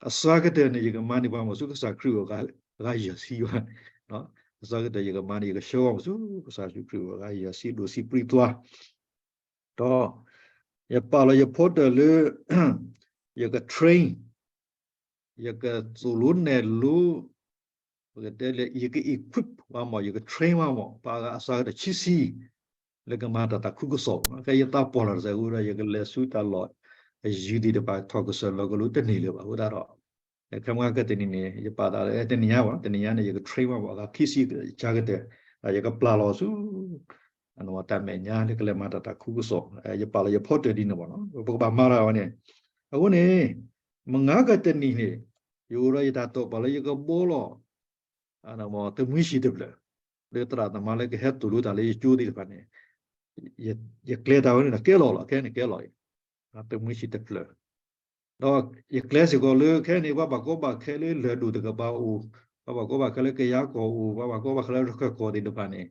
အစှၤကတၢၢ်န့ၣ် ယကမၤန့ၢ်ပှၤမ့ၢ်ဆူ ကစၢ်ခရံာ်အဂီၢ် ဂၤယဲၢ်ဆံဘၣ်. အစှၤကတၢၢ်ယကမၤန့ၢ် ယကဆှၢအီၤမ့ၢ်ဆူ ကစၢ်ယ့ၣ်ၡူးခရံာ်အဂီၢ် ဂၤယဲၢ်ဆံ ဒိၣ်ဆံးပြံသွါ ဒီး ယပာ်လီၤယဖီတၢၣ်လၢ ယက train, ယကသိၣ်လိနဲၣ်လိ, ပကတဲလၢ ယက equip ပှၤမ့ၢ် ယက train ပှၤမ့ၢ် ပှၤဂၤအစှၤကတၢၢ်ဆံဆံ လၢကမၤတၢ်သးခုကစီၣ်. ခဲယသးပှၢ်လီၤတစဲးအဃိဒီး ယကလဲၤဆူတၢ်လီၢ်အယံၤသ့ၣ်တဖၣ် ထီၣ်ကစၢၢ်လီၤကလိတန့ၢ်လၢၤဘၣ်. အဃိသတးဒီး ခဲမုၢ်ဂၤကတနံၤန့ၣ် ယပာ်သးလၢ တနံၤညါဘၣ်, တနံၤညါန့ၣ် ယက train ပှၤမ့ၢ် အဂၤခံဆံအစှၤကတၢၢ်, ယကပျၢ်လီၤဆူ တၢ်မဲာ်ညါလၢကလဲၤမၤတၢ်သးခုကစီၣ်, ယပာ်လီၤယဖီတၢၣ်ဒ်န့ၣ်ဘၣ်နီၤ, ပကဘၣ်မၤတၢ်ဝဲန့ၣ်. အဃိန့ၣ် မုၢ်ဂၤကတနံၤန့ၣ် ယအိၣ်ဒီးယတၢ်တိာ်ပာ်လၢယကဘှီလီၤ သမုၢ်ဆံးတဖျၢၣ်, လၢသရၣ်သမါလၢကဟဲသိၣ်လိတၢ်လၢယကၠိသ့ၣ်တဖၣ်န့ၣ် ယကျဲတၢ်ဝဲန့ၣ်ဒီးကဲလီၤလီၤ, ခဲန့ၣ်ကဲလီၤအံၤ သမုၢ်ဆံးတဖျၢၣ်, ဒီးယကျဲစ့ၢ်ကီးလၢခဲန့ၣ် ပှၤဘၣ်ကီဘၣ်ခဲလၢလၢၢ်ဒိၣ်တကပၤအိၣ်, ပှၤဘၣ်ကီဘၣ်ခဲလၢကယၤကီၢ်အိၣ်, ပှၤဘၣ်ကီဘၣ်ခဲလၢရခၢၣ်ကီၢ်သ့ၣ်တဖၣ်န့ၣ်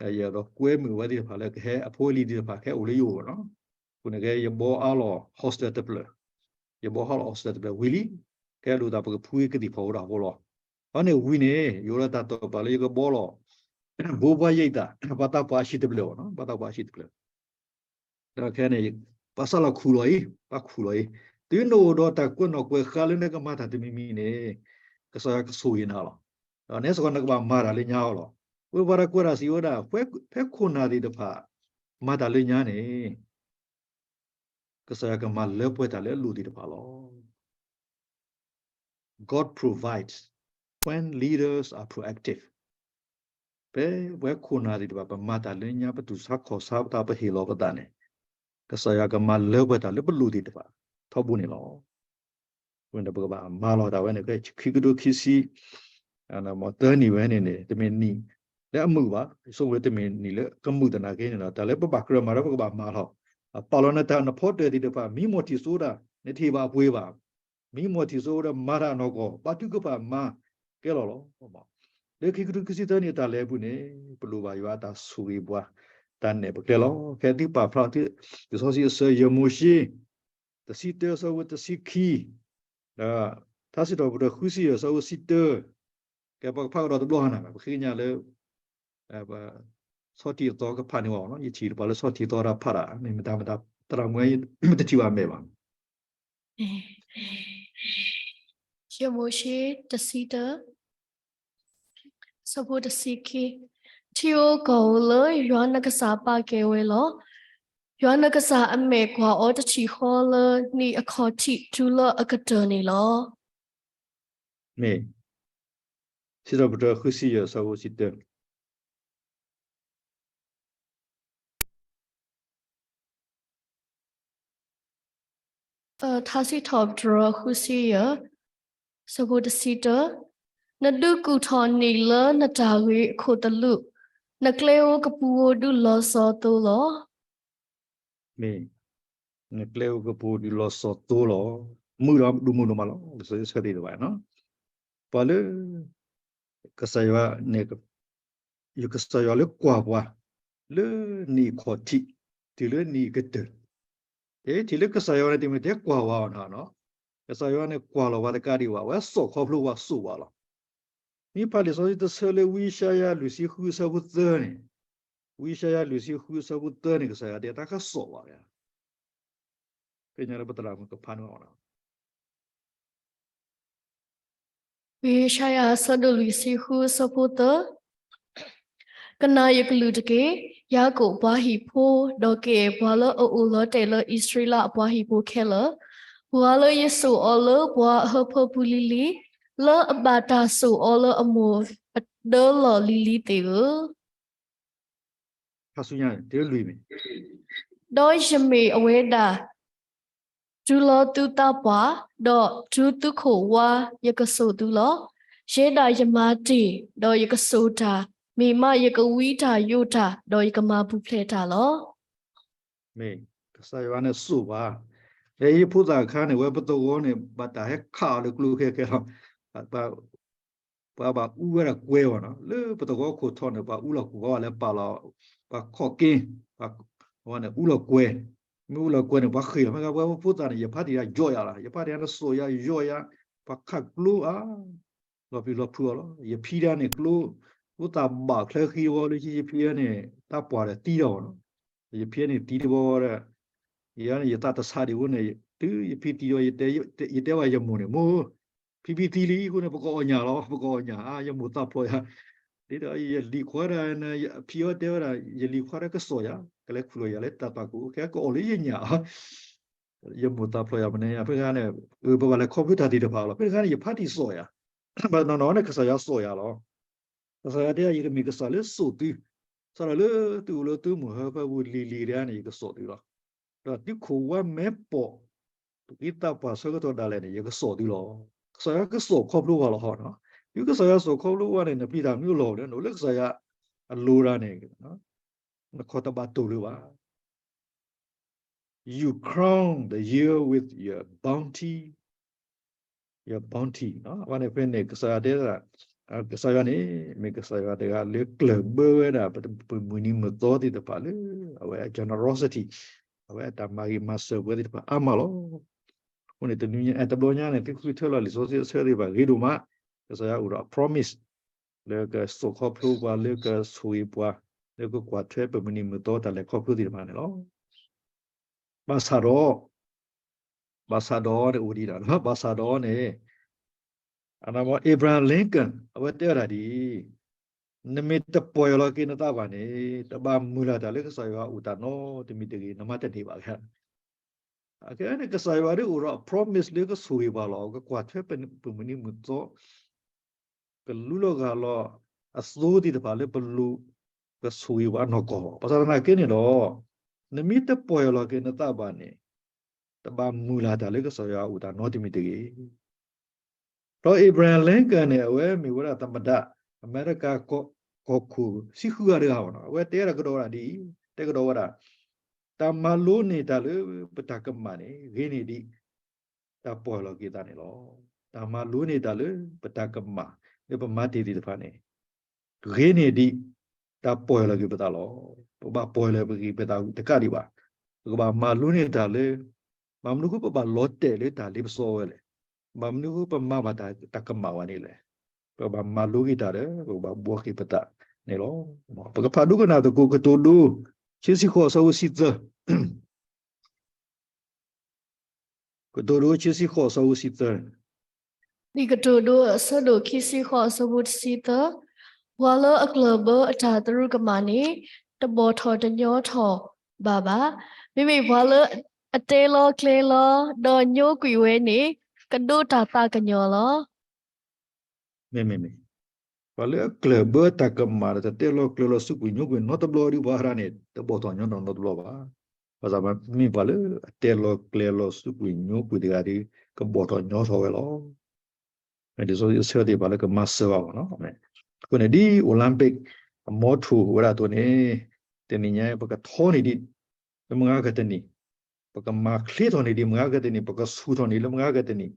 ယအဲၣ်ဒိးကွဲမုာ်ဝဲသ့ၣ်တဖၣ်လၢကဟဲအဖိအလံၤသ့ၣ်တဖၣ် ကဟဲအိၣ်လၢယအိၣ်နီၤ. အဃိန့ၣ်ကဲ ယဘှီအါလီၤ hostel တဖျၢၣ်, ယဘှီအါလီၤ hostel တဖျၢၣ်ဝံၤလံ, ကဲဒိးသးပကဖှူကသံၣ်ဖီၣ်အိၣ်ဒၣ်အဃိလီၤ. အန့ၣ်ဝံၤန့ၣ် ယအိၣ်ဒီးတၢ်တိာ်ပာ်လၢယကဘှီလီၤ ဘိပှၤယိာ်သး ပှၤသးပှၢ်အဆံးတဖျၢၣ်ဘၣ်နီၤ, ပှၤသးပှၢ်အဆံးတဖျၢၣ် ဒီးခဲန့ၣ် ပှၤစးလီၤခူၣ်လီၤအံၤ, ပှၤခူၣ်လီၤအံၤ, တုၤနအိၣ်ဒီးတၢ်ကွဲးနီၣ်ကွဲးဃါလၢနကမၤတၢ်တမံၤမံၤန့ၣ် ကစၢ်ယွၤကဆိၣ်ဂ့ၤနၤလီၤ. ဒီးနဲစ့ၢ်ကီးနကဘၣ်မၤတၢ်လၢညါအီၤလီၤ. ဝဲပှၤတၢ်ကွဲးတၢ်စံးဝဲဒၣ် ဖဲခိၣ်နၢ်သ့ၣ်တဖၣ် မၤတၢ်လၢညါန့ၣ် ကစၢ်ယွၤကမၤလၢပှဲၤတၢ်လၢအလိၣ်သ့ၣ်တဖၣ်လီၤ. God provides when leaders are proactive. ဖဲပဝဲခိၣ်နၢ်သ့ၣ်တဖၣ် ပမၤတၢ်လၢညါ ပတူၢ်ဆါခီၣ်ဆါပသး ပဟ့ၣ်လီၤပသးန့ၣ် ကစၢ်ယွၤကမၤလၢပှဲၤတၢ်လၢပလိၣ်သ့ၣ်တဖၣ် ထီဘိန့ၣ်လီၤ. အဃိန့ၣ် ပကဘၣ်မၤလီၤတၢ်ဝဲန့ၣ် ဖဲခံကထိခံဆံ မသၢနံၣ်ဝဲန့ၣ်န့ၣ် တမ့ၢ်နံၣ်လၢအမုာ်ဘၣ်, ဆိကမိၣ်တမ့ၢ်နံၣ်လၢကမုာ်သနာ်က့န့ၣ်ဒီး တၢ်လၢပဘၣ်ကြၢးမၤဒီး ပကဘၣ်မၤလီၤ. ပာ်လီၤနတၢ်နဖီတၢၣ်သ့ၣ်တဖၣ် မံမီၢ်ထံၣ်စိတၢ် နတဟ့ၣ်ဘၣ်အပှ့ၤဘၣ်. မံမီၢ်ထံၣ်စိအိၣ်ဒီးမၤတၢ်အနီၢ်ကီၢ်, ဘါထုကဖၣ်မၤကဲလီၤလီၤ. လၢခံကထိခံဆံသၢနံၣ်အတၢ်လဲၤအပူၤန့ၣ် ပလိၣ်ဘၣ်ယွၤအတၢ်ဆိၣ်ဂ့ၤပှၤ တၢ်နဲၣ်ပကျဲလီၤ. ခဲသုပာ်ဖျါ လံာ်စီဆှံအဆၢ ယဲၢ်မိၤၡ့ တဆံတၢ အဆၢဖိတဆံခံ, ဒီးထါစံးထီၣ်ပတြၢၤ ဃုဆံယဲၢ် အဆၢဖိတဆံတၢ, ကဲ ပကဖးကဒီးတဘျီဟါနၤ, ပဃ့ကညးလၢ ဆီၣ်ထံးအသီကဖးန့ၢ်အီၤ, ယထံၣ်တပှၤလၢဆီၣ်ထံးအသီတၢ်ဖးတၢ် မ့ၢ်မတၤမတၤ သရၣ်မုၣ် တထံၣ်ဘၣ်မဲာ်ဘၣ်. ယဲၢ်မိၤၡ့ တဆံတၢ, အဆၢဖိတဆံခံ, ထံဧိၤကီၢ်ဧိၤလၢ ယွၤနကစၢ်ပာ်ကဲဝဲလီၤ. ယွၤနကစၢ်အမဲာ်ကွၢ်အီၤတထံၣ်ဃီလၢနံၣ်အခီၣ်ထံးတုၤလၢအကတၢၢ်န့ၣ်လီၤ. မ့ၢ် စံးထီၣ်ပတြၢၤ ဃုဆံယဲၢ် အဆၢဖိတဆံတၢ. ထါစံးထီၣ်ပတြၢၤ ဃုဆံယဲၢ် အဆၢဖိတဆံတၢ, နဒုးကူၣ်ထီၣ်နံၣ်လၢနတၢ်ဂ့ၤအခိၣ်သလုး, နကျဲဧိၤကပူၤဧိၤဒုးလီၤစီၤသိလီၤ. မ့ၢ် နကျဲဧိၤကပူၤဧိၤဒုးလီၤစီၤသိလီၤ. မုာ်လီၤ ဒိၣ်မုာ်ဒိၣ်မးလီၤ လံာ်စီဆှံသ့ၣ်တဖၣ်န့ၣ်, ပှၤလၢ ကစၢ်ယွၤန့ၣ် ယကစၢ်ယွၤလၢကွၢ်ပှၤ လၢနံၣ်အခီၣ်ထံး တုၤလၢနံၣ်အကတၢၢ်, ထံၣ်လၢကစၢ်ယွၤန့ၣ်တမ့ၢ်ထဲကွၢ်ဝဲအီၤနီၤ, ကစၢ်ယွၤန့ၣ်ကွၢ်လီၤဝဲတကးဒံးဘၣ်, အဝဲစိာ်ခီဖျိဝဲစိာ်ဝဲလီၤ. မ့ၢ်ဖးလံာ်စီဆှံတဆၢလၢဝံယၡါယၤလွံၢ်ဆံဃုအဆၢဖိသၢန့ၣ်, ဝံယၡါယၤလွံၢ်ဆံဃုအဆၢဖိသၢန့ၣ် ကစၢ်ယွၤတဲတၢ်ကစိာ်ဝဲ, ကညီလၢပသရၣ်မုၣ်ကဖးန့ၢ်အီၤ ဝံယၡါယၤ အဆၢဒိၣ်လွံၢ်ဆံဃု အဆၢဖိသၢ, ကနၣ်ယကလုၢ်တက့ၢ်, ယၤကိာ်အပှၤဟံၣ်ဖိ, ဒီးကယဲၢ်ပှၤလၢအအိၣ်လီၤတဲာ်လၢအံၣ်စရ့လးအပှၤဟံၣ်ဖိခဲလၢာ်, ပှၤလၢယစိာ်အီၤလၢပှၤအဟၢဖၢပူၤလံၤလံၤ, လၢအဘၣ်တၢ်စိာ်အီၤလၢအမိၢ်အဒၢလီၢ်လံၤလံၤသ့ၣ်ဧၢ. ဖးဆူညါ တလွံၢ်မ့ၢ်, ဒီးယမ့ၢ်အဝဲဒၣ် တုၤလီၤသုသးပှၢ်, ဒီးတုၤသုခိၣ်ဝါ ယကစိာ်သုလီၤ. ယဲဒၣ်ယမၤတ့ၢ်, ဒီးယကစိာ်တၢ်, မ့ၢ်မးယကဝံတၢ်ယိးတၢ်, ဒီးယကမၤပူၤဖျဲးတၢ်လီၤ. မ့ၢ် ကစၢ်ယွၤန့ၣ်စိာ်ပှၤ, လၢဟံၣ်ဖိသၣ်အခါန့ၣ် ဝဲပသဝီန့ၣ် ဘၣ်တၢ်ဟဲခးအီၤလၢကျိခဲခဲလီၤ. ပှၤဘၣ်အူဝဲဒၣ်ကွဲအီၤနီၤ, လၢပသဝီခိၣ်ထီၣ်န့ၣ် ပှၤအူလီၤကွဲအီၤလၢပာ်လီၤ, ပှၤခီၣ်က့, ပှၤဝဲန့ၣ် အူလီၤကွဲ, မ့ၢ်အူလီၤကွဲန့ၣ် ပှၤဃ့ၢ်လီၤ, မ့ၢ်ဝဲဖိသၣ်န့ၣ် ယဖါတံၢ်ယါယီၢ်ယၤလီၤ, ယဖါတံၢ်ယါန့ၣ်စိာ်ယၤယီၢ်ယၤ, ပှၤခးကျိဧါ, လီၤပျံၤလီၤဖုးအီၤလီၤ. ယဖံဒၣ်န့ၣ်ကျိ, ဖိသၣ်ဘၣ်ချၢဃံတဝီလၢယဖံန့ၣ် တၢ်ပှၢ်ဒီးသံဒီးအီၤနီၤ, ယဖံန့ၣ်သံတဝီဒီး ယၤန့ၣ် ယသးတဆါဒံးအဃိန့ၣ် တုၤယဖံသံဒီး ယတဲဘၣ်ယမိၢ်န့ၣ် မိၢ်, ဖံဖံသံလံအဃိန့ၣ် ပကအီၣ်ညၣ်လီၤ, ပကအီၣ်ညၣ်ဧါ, ယမိၢ်သးဖျိးယၤ, ဒ်ဒီးယလံၤခွါဒၣ်, ဖံအီၤတဲဝဲဒၣ်ယလံၤခွါဒီးကစီၣ်ယၤ, ကလဲၤခူၣ်လီၤယၤလၢတၢ်ပာ်ကူၣ် ခဲကအီၣ်လၢယညၣ် ယမိၢ်သးဖျိးယၤမနုၤညါ, ဖဲဂၤန့ၣ် ပဘၣ်လဲၤခီဖျိတၢ်သ့ၣ်တဖၣ်လီၤ. ဖဲတခါန့ၣ် ယဖါတံၢ်စိာ်ယၤ, ဘၣ်နီၢ်နီၢ်န့ၣ် ကစၢ်ယွၤစိာ်ယၤလီၤ. ကစၢ်ယွၤတဲ ယကမ့ၢ်ကစၢ်လၢစိာ်သု, စးထီၣ်လၢသုအိၣ်လၢသုမိၢ်ဟၢဖၢပူၤလံၤလံၤတဂၤန့ၣ် ယကစိာ်သုလီၤ. ဒီးသုခိၣ်ဝါမဲပိာ်, သုးက့သးပှၢ်ဆၢကတီၢ်ဒၣ်လဲာ်န့ၣ် ယကစိာ်သုလီၤ. ကစၢ်ယွၤကစိာ်ခီဖျိပှၤလီၤဟီနီၤ. သုကစၢ်ယွၤစိာ်ခီဖျိပှၤန့ၣ် နပျံၤတၢ်မ့ၢ်အိၣ်လီၤဒီး နအိၣ်လၢကစၢ်ယွၤအလိၤဒၣ်န့ၣ် နခီၣ်တဘၣ်တိၢ်လၢၤဘၣ်. You crown the year with your bounty, your bounty အဝဲန့ၣ်ဖဲန့ၣ် ကစၢ်ယွၤတဲဒၣ်, ကစၢ်ယွၤန့ၣ် မ့ၢ်ကစၢ်ယွၤတဂၤလၢကျၢၢ်ဘၢဝဲဒၣ် ပမုၢ်နံၤမုၢ်သီသ့ၣ်တဖၣ်လၢ အဝဲအ generosity, အဝဲအတၢ်မၤဂ့ၤမၤစၢၤပှၤသ့ၣ်တဖၣ်အါမးလီၤ. အဃိန့ၣ် တနံၤညါ တဘျီညါန့ၣ် သုဃုထၢလီၤလံာ်စီဆှံအဆၢသ့ၣ်တဖၣ်ဂ့ၤဒိၣ်မး, ကစၢ်ယွၤအိၣ်ဒီးအ promise လၢကစိာ်ခီဖျိပှၤ လၢကဆိၣ်ဂ့ၤပှၤ လၢကကွၢ်ထွဲပမုၢ်နံၤမုၢ်သီတၢ်လဲၤခီဖျိသ့ၣ်တဖၣ်န့ၣ်လီၤ. ဘၣ်ဆၣ်ဒီး, ဘၣ်ဆၣ်ဒီးန့ၣ်အိၣ်ဒံးဒၣ်, ဘၣ်ဆၣ်ဒီးန့ၣ် အနီၢ်မီ Abraham Lincoln အဝဲတဲဝဲဒၣ်ဒ်အံၤ, နမ့ၢ်တပီၢ်ယၢ်လီၤက့ၤနသးဘၣ်န့ၣ် တဘၣ်မုၢ်လၢ်တၢ်လၢကစၢ်ယွၤအအိၣ်တၢ်နီတမံၤတဂ့ၤ, နမၤတန့ၢ်ဘၣ်. အခဲအံၤန့ၣ် ကစၢ်ယွၤဒ်အိၣ်ဒီးအ promise လၢကဆိၣ်ဂ့ၤပှၤလီၤ, ကကွၢ်ထွဲပမုၢ်နံၤမုၢ်သီ ကလူလီၤဂၢ်လီၤအသိသ့ၣ်တဖၣ်လၢပလိၣ်ကဆိၣ်ဂ့ၤပှၤအနီၢ်ကီၢ်, ဘၣ်ဆၣ်သနာ်က့န့ၣ်ဒီး, နမ့ၢ်တပီၢ်ယၢ်လီၤက့ၤနသးဘၣ်န့ၣ်, တဘၣ်မုၢ်လၢ်တၢ်လၢကစၢ်ယွၤအအိၣ်တၢ်နီတမံၤတဂ့ၤ. ဒီး Abraham Lincoln န့ၣ် အဝဲမ့ၢ်ဝဲဒၣ်သမ္မတ အမဲရကၤကီၢ်ခိၣ်ဆံဃုဂၤတဂၤဘၣ်နီၤ, အဝဲတဲဒၣ်ကဒီးဝဲဒၣ်ဒ်အံၤ, တဲကဒီးဝဲဒၣ်, တၢ်မၤလိန့ၢ်တၢ်လၢပတၢ်ကမၣ်န့ၣ် ဂ့ၤန့ၢ်ဒံး တၢ်ပီၢ်ယၢ်လီၤက့ၤသးန့ၣ်လီၤ. တၢ်မၤလိန့ၢ်တၢ်လၢပတၢ်ကမၣ် လၢပမၤတ့ၢ်သ့ၣ်တဖၣ်န့ၣ် ဂ့ၤန့ၢ်ဒံး တၢ်ပီၢ်ယၢ်လီၤက့ၤပသးလီၤ. ပဘၣ်ပီၢ်ယၢ်လီၤက့ၤပသးတကးဒံးဘၣ်. ပကဘၣ်မၤလိန့ၢ်တၢ်လၢ ဘၣ်မနုၤဃိပဘၣ်လီၤတဲာ်လၢတၢ်လ့ပစီဝဲလဲၣ်. ဘၣ်မနုၤဃိပမၤဘၣ်တၢ်ကမၣ်ဝဲန့ၣ်လဲၣ်. ပကဘၣ်မၤလိက့ၤတၢ်ဒီး ပကဘၣ်ဘှီက့ၤပသးန့ၣ်လီၤ. ပကဖးဒိကနၣ်သကိး ကတိၤဒိ ခံဆံဃိး အဆၢဖိတဆံသၢ ကတိၤဒိ ခံဆံဃိး အဆၢဖိတဆံသၢ. လံာ်ကတိၤဒိ အဆၢဒိၣ်ခံဆံဃိး အဆၢဖိတဆံသၢ, ပှၤလၢအကျၢၢ်ဘၢအတၢ်သရူးကမၣ်န့ၣ် တဘီၣ်ထီၣ်တညီထီၣ်ဘၣ်ဘၣ်. မ့မ့ၢ်ပှၤလၢအတဲလီၤကျဲၤလီၤ ဒီးညိကွံာ်ဝဲန့ၣ် ကဒိးတၢ်သးကညီၤလီၤ. မ့မ့ၢ် ပှၤလၢအကျၢၢ်ဘၢတၢ်ကမၣ်ဒီး တတဲလီၤကျဲၤလီၤ စူးကွံာ်ညိကွံာ်နီတဘျီဒီး ပှၤတဂၤန့ၣ် တဘီၣ်ထီၣ်ညီထီၣ်နီတဘျီဘၣ်. ဘၣ်ဆၣ်မ့ၢ်ပှၤလၢအတဲလီၤကျဲၤလီၤ စူးကွံာ်ညိကွံာ်တဂၤဒီး ကဘီၣ်ထီၣ်ညီထီၣ်ဝဲလီၤ. ဒ်သိးအဆၢသ့ၣ်တဖၣ်လၢကမၤစၢၤဘၣ်မ့ၢ်နီၤ. အဃိန့ၣ် ဒ် Olympic အမီထိၣ်ဝဲဒၣ်အသိးန့ၣ် တနံၤညါ ပကထီန့ၢ်ဒံး လၢမုၢ်ဂၤကတနံၤ, ပကမၤချ့ထီၣ်န့ၢ်ဒံးမုၢ်ဂၤကတနံၤ, ပကဆူၣ်ထီၣ်န့ၢ်လၢမုၢ်ဂၤကတနံၤ,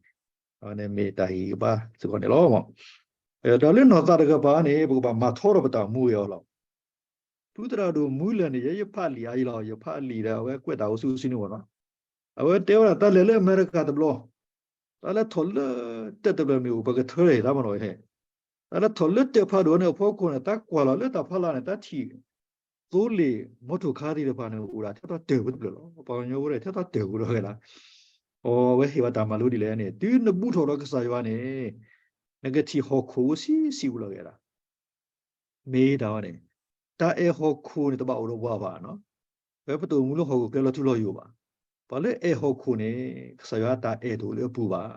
အဝဲန့ၣ်မ့ၢ်တၢ်ဟ့ၣ်ဂံၢ်ဘါစ့ၢ်ကီးန့ၣ်လီၤ. ဒီးလၢနီၢ်သးတကပၤန့ၣ် ပကဘၣ်မၤထီထီၣ်ပတၢ်အိၣ်မူဂ့ၤအီၤလီၤ. ဖုသရၣ်ဒိၣ်မူလၢာ်န့ၣ် ယဲယဖးလံာ်အါအံၤလီၤ, ယဖးလံာ်ဒီးအဝဲကွဲးတၢ်အိၣ်ဆူၣ်ဆူၣ်န့ၣ်ဝဲနီၤ. အဝဲတဲဝဲဒၣ်တၢ်လဲၤလၢအမဲရကၤတဘျီ, တၢ်လဲၤထီၣ်လၢတၢၢ်တဘျီမ့ၢ်အိၣ် ပကထၢထီၣ်တၢ်မနီၤဝဲ, တၢ်လဲၤထီၣ်လၢတၢၢ်ဖးဒိၣ်န့ၣ်အဖီခိၣ်န့ၣ် တၢ်ကွၢ်လီၤလၢတၢ်ဖီလာ်န့ၣ် တၢ်ထံၣ် သိလ့ၣ်မီထိၣ်ခါသ့ၣ်တဖၣ်န့ၣ် အိၣ်ဒၣ်ထဲသိးတၢၢ်ဖိတဖျၢၣ်လီၤ. ပှၤကညီဖိန့ၣ် ထဲသိးတၢၢ်ဖိလီၤဂ့ၤဒၣ်. အဝဲဟ့ၣ်ဝဲတၢ်မၤလိဒ်လဲၣ်န့ၣ် တုၤနဘူးထီၣ်ဒီးကစၢ်ယွၤန့ၣ် နကထံၣ်ဟီၣ်ခိၣ်ဆံးဆံးဖိလီၤဂ့ၤဒၣ်. မ့ၢ်တၢ်ဝဲန့ၣ် တၢ်အဲၣ်ဟီၣ်ခိၣ်န့ၣ် တဘၣ်အိၣ်ဒီးပှၤဘၣ်နီၤ. ပဝဲပတအိၣ်မူလၢဟီၣ်ခိၣ်ချၢလီၤထူလီၤယိာ်ဘၣ်. ပှၤလၢအဲၣ်ဟီၣ်ခိၣ်န့ၣ် ကစၢ်ယွၤတၢ်အဲၣ်တအိၣ်လၢအပူၤဘၣ်.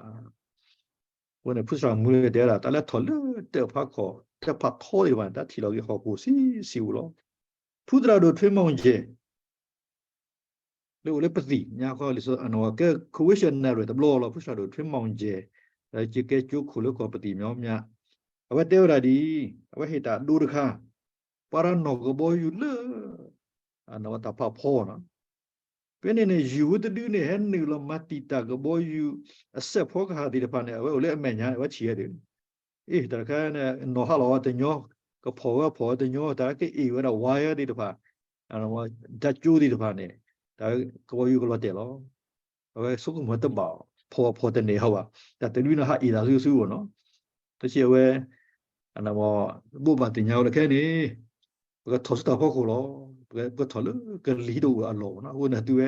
အဃိန့ၣ် ဖုစရၣ်မူလၢာ်တဲဝဲဒၣ် တၢ်လဲၤထီၣ်လၢတၢၢ်ဖးခီၣ် တၢၢ်ဖးထီသ့ၣ်တဖၣ်န့ၣ် တၢ်ထံၣ်လီၤက့ၤဟီၣ်ခိၣ်ဆံးဆံးဖိလီၤ. ဖုသရၣ်ဒိၣ် ထွ့မီၣ်ကၠဲၣ် လၢအိၣ်လၢပသံၣ်ညါခီလံာ်စီဆှံ ကဲ commissioner တဘျီလီၤ. ဖုစရၣ်ဒိၣ် ထွ့မီၣ်ကၠဲၣ် လၢကဲကၠိခိၣ်လၢကီၢ်ပသံၣ်မီမၠး, အဝဲတဲဝဲဒၣ်ဒ်အံၤ, အဝဲဟ့ၣ်တၢ်အဒိတခါ, ပှၤတၢ်နီၣ်ကဘီယူၤလၢ အဝဲတၢ်ဖးဖီနီၤ. ဖဲန့ၣ်န့ၣ် ယုၢ်ဖိတဒုန့ၣ် ဟဲနုာ်လီၤမၤတံာ်တာ်ကဘီယူၤ အစဲးဖီကဟၣ်သ့ၣ်တဖၣ်န့ၣ် အဝဲအိၣ်လၢအမဲာ်ညါန့ၣ် အဝဲထံၣ်ဝဲဒၣ် အ့ၣ် တၢ်တခါန့ၣ် နီၣ်ဟးလီၤဝဲတညီ, ကဖီၣ်ဝဲဖီၣ်ဝဲတညီ, တၢ်ကအ့ၣ်ဝဲဒၣ် wire သ့ၣ်တဖၣ်, ဓာတ်ကြိုး သ့ၣ်တဖၣ်န့ၣ် တၢ်ကဘီယူၤကလီၤတဲာ်လီၤ. အဝဲဆိကမိၣ်တဘၣ်, ဖီၣ်ဖီၣ်တန့ၢ်ဟီဘၣ်, တၢ်တဒုန့ၣ်ဟးအ့ၣ်တၢ်ဆူၣ်ဆူၣ်အီၤနီၤ. တဆံးအဝဲ ဘိးဘၣ်သ့ၣ်ညါဝဲလၢခဲန့ၣ် ပကထီၣ်ဆူတၢ်ဖီခိၣ်လီၤ. ပကထီၣ်လၢကလံၤတအိၣ်အလီၢ်နီၤ. အဃိန့ၣ် သုဝဲ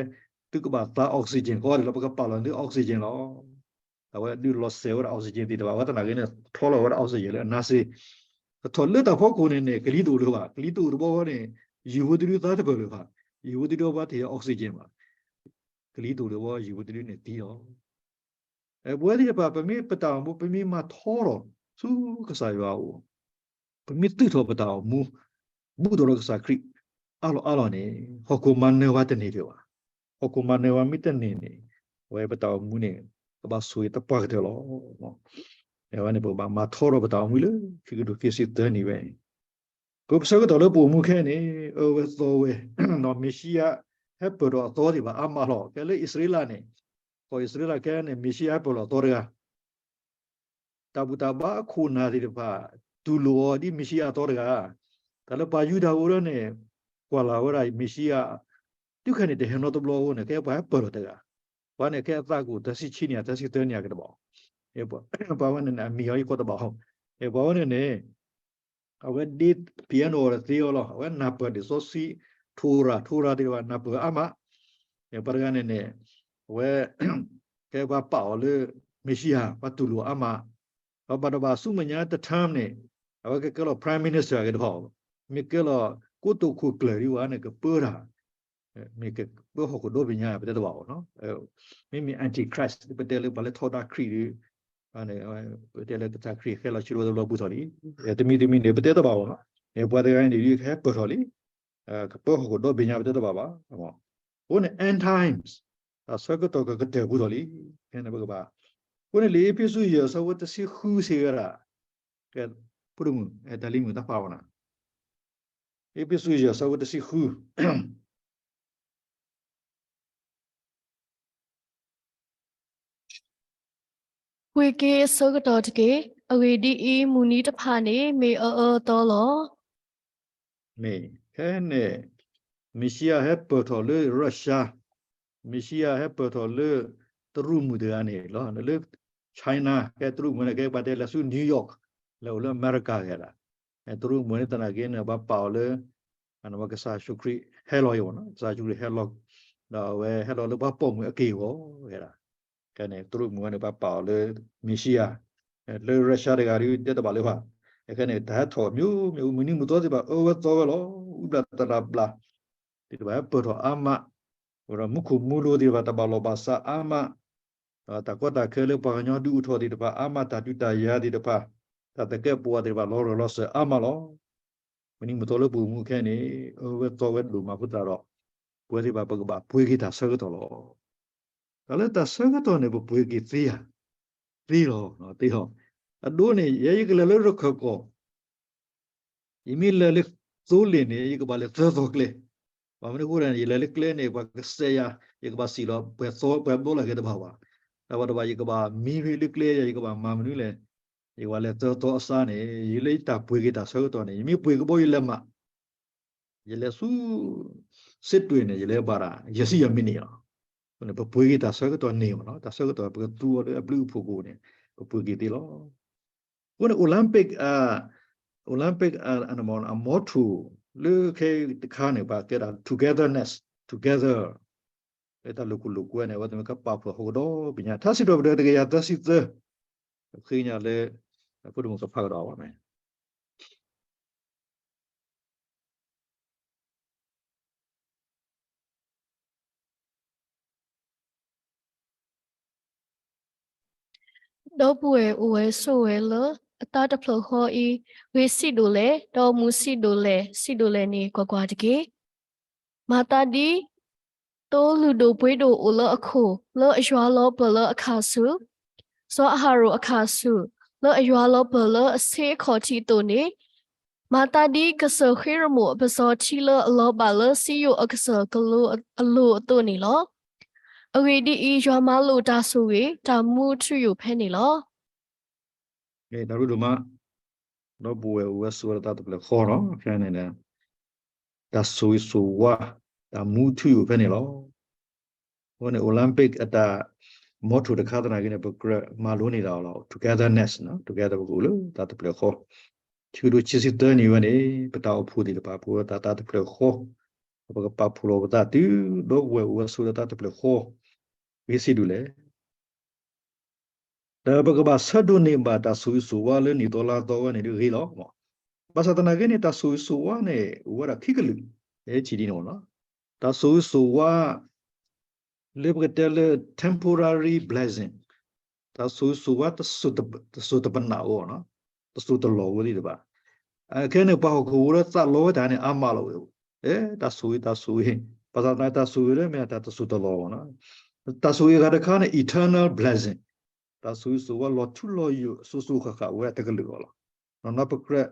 သုကဘၣ်သါ oxygen ကီဒၣ်လီၤ. ပကပာ်လီၤန့ၢ် oxygen လီၤ. အဝဲဒုးလီၤစဲးဝဲဒၣ် oxygen သ့ၣ်တဖၣ် ဝဲသနာ်က့န့ၣ် ထီလီၤဝဲဒၣ် oxygen လၢအနါစ့, ကထီၣ်လၢတၢ်ဖီခိၣ်န့ၣ်န့ၣ် ကလံၤတအိၣ်လၢၤဘၣ်. ကလံၤတအိၣ်တဘျီဃီန့ၣ် ယုၢ်ဖိတဒုသါတပၢၢ်လၢၤဘၣ်. ယုၢ်ဖိတဒုဘၣ်တ့ၢ် oxygen ဘၣ်. ကလံၤတအိၣ်တဘျီ ယုၢ်ဖိတဒုန့ၣ်သံလီၤ. ပဝဲသ့ၣ်တဖၣ် ပမ့ၢ်ပတၢ်အိၣ်မူ ပမ့ၢ်မၤထီထီၣ်ဆူကစၢ်ယွၤအအိၣ်, ပမ့ၢ်သူၣ်ထီၣ်ပတၢ်အိၣ်မူ ဘူးထီၣ်ဒီးကစၢ်ခရံာ် အါလီၢ်အါလီၢ်န့ၣ် ဟီၣ်ခိၣ်မၤနၢၤဝဲတန့ၢ်ဒံးဘၣ်. ဟီၣ်ခိၣ်မၤနၢၤဝဲမ့ၢ်တန့ၢ်န့ၣ် အဝဲပတၢ်အိၣ်မူန့ၣ် ကဘၣ်ဆိၣ်ဂ့ၤသပှၢ်ကတၢၢ်လီၤ. အဝဲန့ၣ် ပကဘၣ်မၤထီထီၣ်ပတၢ်အိၣ်မူလၢ ခံကထိခံဆံသၢနံၣ်ဝဲ ပဆၢကတီၢ်လၢပအိၣ်မူခဲအံၤန့ၣ် အၢဝဲသီဝဲ ဒီးမ့ၤၡံအၤ ဟဲပၢၢ်ထီၣ်အသီသ့ၣ်တဖၣ်အါမးလီၤ. ခဲလၢအံၣ်စရ့လးန့ၣ် ကီၢ်အံၣ်စရ့လးခဲအံၤန့ၣ် မ့ၤၡံအၤဟဲပၢၢ်လီၤအသီတဂၤ, တၢ်ဘူၣ်တၢ်ဘါအခိၣ်နၢ်သ့ၣ်တဖၣ် တူၢ်လိာ်အီၤဒ်မ့ၤၡံအၤအသီတဂၤ, တၢ်လၢပှၤယူဒၤဖိလၢန့ၣ် ကွၢ်လၢ်ဝဲဒၣ်မ့ၤၡံအၤ တုၤခဲအံၤန့ၣ် တဟဲနီတဘျီအဃိန့ၣ် ခဲအံၤပှၤဟဲပၢၢ်ထီၣ်တဂၤ, ပှၤန့ၣ်ခဲအံၤအသးကအိၣ်သၢဆံဆံနံၣ် သၢဆံသၢနံၣ်အကတဘၣ်, ပှၤဝဲန့ၣ်န့ၣ် အမံၤအီၤယကိးတဘၣ်အီၤ, ပှၤဝဲန့ၣ်န့ၣ် အဝဲဒ် ပံၤအဲၣ်နီၣ် အီၤဒီးသ့အီၤလီၤ. အဝဲနၢ်ပၢၢ်လံာ်စီဆှံ ထိရၤ ထိရၤသ့ၣ်တဖၣ် နၢ်ပၢၢ်အါမး, ပှၤတဂၤန့ၣ်န့ၣ် အဝဲ ကဲပှၤပာ်အီၤလၢ မ့ၤၡံအၤ ပှၤတူၢ်လိာ်အါမး, ဒီးဘၣ်တဘၣ်ဆူမဲာ်ညါတထၢၣ်န့ၣ် အဝဲကကဲလီၤ Prime Minister အဂ့ၢ်တဖၣ်, မ့ၢ်ကဲလီၤ ကိတိာ်ခိၣ်ကျၢၢ်ဒ်ဝဲန့ၣ် ကပၢတၢ် မ့ၢ်ကပၢဟီၣ်ခိၣ်ဒီဘ့ၣ်ညါ ပတဲတဘၣ်အီၤနီၤ, မ့မ့ၢ် Antichrist ပတဲလၢပှၤလၢထီဒါခရံာ်ဒီး ပတဲလၢကစၢ်ခရံာ်ဟဲလီၤဆူတဘျီတဘျီဘူးထီၣ်လံ, တမံၤတမံၤန့ၣ် ပတဲတဘၣ်အီၤနီၤ, ပှၤတဂၤန့ၣ်ဒ်ကဟဲပၢၢ်ထီၣ်လံ, ကပၢဟီၣ်ခိၣ်ဒီဘ့ၣ်ညါ ပတဲတဘၣ်ဘၣ်, အဃိန့ၣ် end times တၢ်ဆၢကတီၢ်ကကတၢၢ်ဘူးထီၣ်လံ, ဖဲန့ၣ်ပကဘၣ်, အဃိန့ၣ်လံာ်အ့းဖ့းစူးယဲၢ် အဆၢဖိတဆံဃုစံးဝဲဒၣ်, ကဲ ဖိဒိၣ်မုၣ် တၢ်လံမုၣ်တၢ်ဖးဝဲနၤ, အ့းဖ့းစူးယဲၢ် အဆၢဖိတဆံဃု ပှ့ၤက့ၤအဆၢကတီၢ်တက့ၢ်. အဂ့ၢ်ဒ်အံၤ, မုၢ်နံၤတဖၣ်န့ၣ် မ့ၢ်အအၢအသီလီၤ. မ့ၢ်ခဲန့ၣ် မ့ၣ်ၡံအၤဟဲပၢၢ်ထီၣ်လၢ Russia, မ့ၣ်ၡံအၤဟဲပၢၢ်ထီၣ်လၢ တရူးမုၢ်တဂၤန့ၣ်လီၤ. လၢ China ကဲတရူးမုၢ်န့ၣ် ကဲပှၤတဲလဲၤဆူ New York, လဲၤအိၣ်လၢအမဲရကၤဂ့ၤဒၣ်. တရူးမုၢ်န့ၣ်သနာ်က့န့ၣ် ဘၣ်ပာ်အီၤလၢ ကစၢ်ယ့ၣ်ၡူးခရံာ်ဟဲလီၤအဂီၢ်, ကစၢ်ယ့ၣ်ၡူးခရံာ်ဟဲလီၤ, ဒီးအဝဲဟဲလီၤလၢပှၤပိာ်မုၣ်အက့ၢ်အဂီၢ်ဂ့ၤဒၣ်. ခဲန့ၣ် တရူးမုၢ်န့ၣ် ဘၣ်ပာ်အီၤလၢ မ့ၣ်ၡံအၤ, လၢ Russia တဂၤဒီး တဲတဘၣ်လၢၤဘၣ်. ခဲန့ၣ် တၢ်ဟဲထီၣ်မ့ၢ်အိၣ်မ့ၢ်အိၣ် မုၢ်နံၤမုၢ်သီသ့ၣ်တဖၣ် အၢဝဲသီဝဲလီၤ. အူဘျၣ်သရၣ်ဘျၣ်သ့ၣ်တဖၣ် ဟဲပၢၢ်ထီၣ်အါမး, ဒီးမူခိၣ်မူလိၤသ့ၣ်တဖၣ် တၢ်ဘၣ်လီၢ်ဘၣ်စးအါမး, ဒီးတၢ်ကီတၢ်ခဲလၢပှၤကညီဒုးအိၣ်ထီၣ်သ့ၣ်တဖၣ်အါမး, တၢ်ဒုးတၢ်ယၤသ့ၣ်တဖၣ်, တၢ်သကဲးပဝးသ့ၣ်တဖၣ် လီၤရၢၢ်လီၤစၢၤအါမးလီၤ. မုၢ်နံၤမုၢ်သီလၢပအိၣ်မူခဲန့ၣ် အၢဝဲသီဝဲဒိၣ်မးအဃိသတးဒီး ပဝဲသ့ၣ်တဖၣ် ပကဘၣ်ပှ့ၤက့ၤတၢ်ဆၢကတီၢ်လီၤ. တၢ်လၢတၢ်ဆၢကတီၢ်န့ၣ် ပပှ့ၤက့ၤသ့ဧါ, သ့လီၤ, သ့လီၤ. အဒိန့ၣ် ယဲယကလဲၤလၢရခၢၣ်ကီၢ်, ယမ့ၢ်လဲၤလၢသိလ့ၣ်န့ၣ် ယကဘၣ်လဲၤသၢသီကျဲ, ဘၣ်မနုၤအဃိန့ၣ် ယလဲၤလၢကျဲန့ၣ် ပှၤကစဲးယၤ, ယကဘၣ်စံးလီၤ ပှဲၤသီ ပှဲၤဘျီလၢကဲတဘၣ်ဘၣ်. ဒီးပှၤတဘၣ် ယကဘၣ်မံလၢကျဲယၤ, ယကဘၣ်မၤမနုၤလဲၣ်, ယကဘၣ်လဲၤသၢသီအစါန့ၣ် ယလၢယတၢ်ပှ့ၤက့ၤတၢ်ဆၢကတီၢ်န့ၣ် ယမ့ၢ်ပှ့ၤကဘီယူၤလဲၤမး ယလဲၤဆူ စစ်တွေန့ၣ် ယလဲၤဘၣ်ဒၣ် ယဲၢ်ဆံယဲၢ်မံးနံးလီၤ. အဃိန့ၣ် ပပှ့ၤက့ၤတၢ်ဆၢကတီၢ်န့ၢ်မးလီၤ. တၢ်ဆၢကတီၢ် ပကသူအီၤလၢအဘျုးအဖှိၣ်အဃိန့ၣ် ပပှ့ၤက့ၤသ့လီၤ. အဃိန့ၣ် Olympic, Olympic အ motto လၢခဲတခါန့ၣ် ပှၤကဲဒၣ် togetherness, together လၢတၢ်လိာ်ခိၣ်လိာ်ကွဲန့ၣ် အဝဲသ့ၣ်မ့ၢ်ကပာ်ဖှိၣ်ဟီၣ်ကဒီးပညါ ထါစံးထီၣ်ပတြၢၤတကယၤသၢဆံသၢ, ဃ့ကညးလၢ ဖိဒိၣ်မုၣ်ကဖးကဒီးဘၣ်မး ဒီပုၢ်ဝဲၢ်အိၣ်ဝဲဆိးဝဲလၢ အသးတဖျၢၣ်ဃီအံၤ ဂ့ၤဆံးဒိၣ်လဲၣ်, ဒီးမုာ်ဆံးဒိၣ်လဲၣ်, ဆံးဒိၣ်လဲၣ်န့ၣ် ကွၢ်ကွၢ်တက့ၢ်. မၤသးဒ် သိလုၢ်ဒိၣ်ပှ့ၤဒိၣ်အိၣ်လၢအခိၣ်, လၢအယွၤလီၤပၢၢ်လၢအခၣ်ဆူၣ်, စီၤအၤဟရိၣ်အခၣ်ဆူၣ်, လၢအယွၤလီၤပၢၢ်လၢအဆ့အခီၣ်ထံးအသိးန့ၣ်, မၤသးဒ်ကစၢၢ်ဃ့ရမိၣ်အပစီၤထံလၢအလီၤဘၣ်လၢစံယိၣ်အကစၢၢ်ကလိအလိၤအသိးန့ၣ်လီၤ. အဂ့ၢ်ဒ်အံၤ, ယွၤမၤလိာ်တၢ်ဆိၣ်ဂ့ၤ, တၢ်မူထူယိာ်ဖဲန့ၣ်လီၤ. တၢ်ရူဒိၣ်မး, ဒီပုၢ်ဝဲၢ်အိၣ်ဝဲဆိးဝဲလၢသးတဖျၢၣ်ဃီနီၤ, ဖဲန့ၣ် တၢ်ဆိၣ်ဂ့ၤဆိၣ်ဝါ, တၢ်မူထူယိာ်ဖဲန့ၣ်လီၤ. အဃိန့ၣ် Olympic အတၢ် motto တခါသနာ်က့န့ၣ် ပကြၢးမၤလိန့ၢ်တၢ်အီၤလီၤ. Togetherness, together ပကအိၣ်လၢသးတဖျၢၣ်ဃီ. ထံဒိၣ်ဆံဆံသၢနံၣ်ဝဲန့ၣ် ပတၢ်အိၣ်ဖှိၣ်သ့ၣ်တဖၣ် ပဝဲသးတဖျၢၣ်ဃီ, ပကပာ်ဖှိၣ်လီၤပသးတုၤ ဒီပုၢ်ဝဲၢ်အိၣ်ဝဲဆိးလၢသးတဖျၢၣ်ဃီ, ဂ့ၤဆံးဒုးလဲၣ် ဒီးပကဘၣ်ဆၢဒိးန့ၢ်ဘၣ်တၢ်ဆိၣ်ဂ့ၤဆိၣ်ဝါလၢနံၣ်သီလါသီဝဲန့ၣ်ဒုးဂ့ၤလီၤ. ဘၣ်ဆၣ်သနာ်က့န့ၣ် တၢ်ဆိၣ်ဂ့ၤဆိၣ်ဝါန့ၣ် အိၣ်ဝဲဒၣ်ခံကလုာ်, ယဲထံၣ်ဒ်န့ၣ်လီၤ. တၢ်ဆိၣ်ဂ့ၤဆိၣ်ဝါ လၢပကတဲလၢ temporary blessing, တၢ်ဆိၣ်ဂ့ၤဆိၣ်ဝါ တစိၤတပနၣ်ဧိၤ, တစိၤတလီၢ်ဧိၤသ့ၣ်တဖၣ်, ခဲန့ၣ် ပှၤဟီၣ်ခိၣ်ဖိလၢသးလီဝဲတၢ်န့ၣ် အါမးလီၤဝဲ, အဲ တၢ်ဆိၣ်ဂ့ၤ တၢ်ဆိၣ်ဂ့ၤ, ဘၣ်ဆၣ်သနာ်က့ တၢ်ဆိၣ်ဂ့ၤလၢမ့ၢ်တၢ်တစိၤတလီၢ်ဧိၤ, တၢ်ဆိၣ်ဂ့ၤအဂၤတခါန့ၣ် eternal blessing, တၢ်ဆိၣ်ဂ့ၤဆိၣ်ဝါလီၤထူလီၤယိာ် စိၤစိၤဃၣ်ဃၣ်ဝဲတကလုာ်လီၤ. နီၢ်နီၢ်ပကြၢး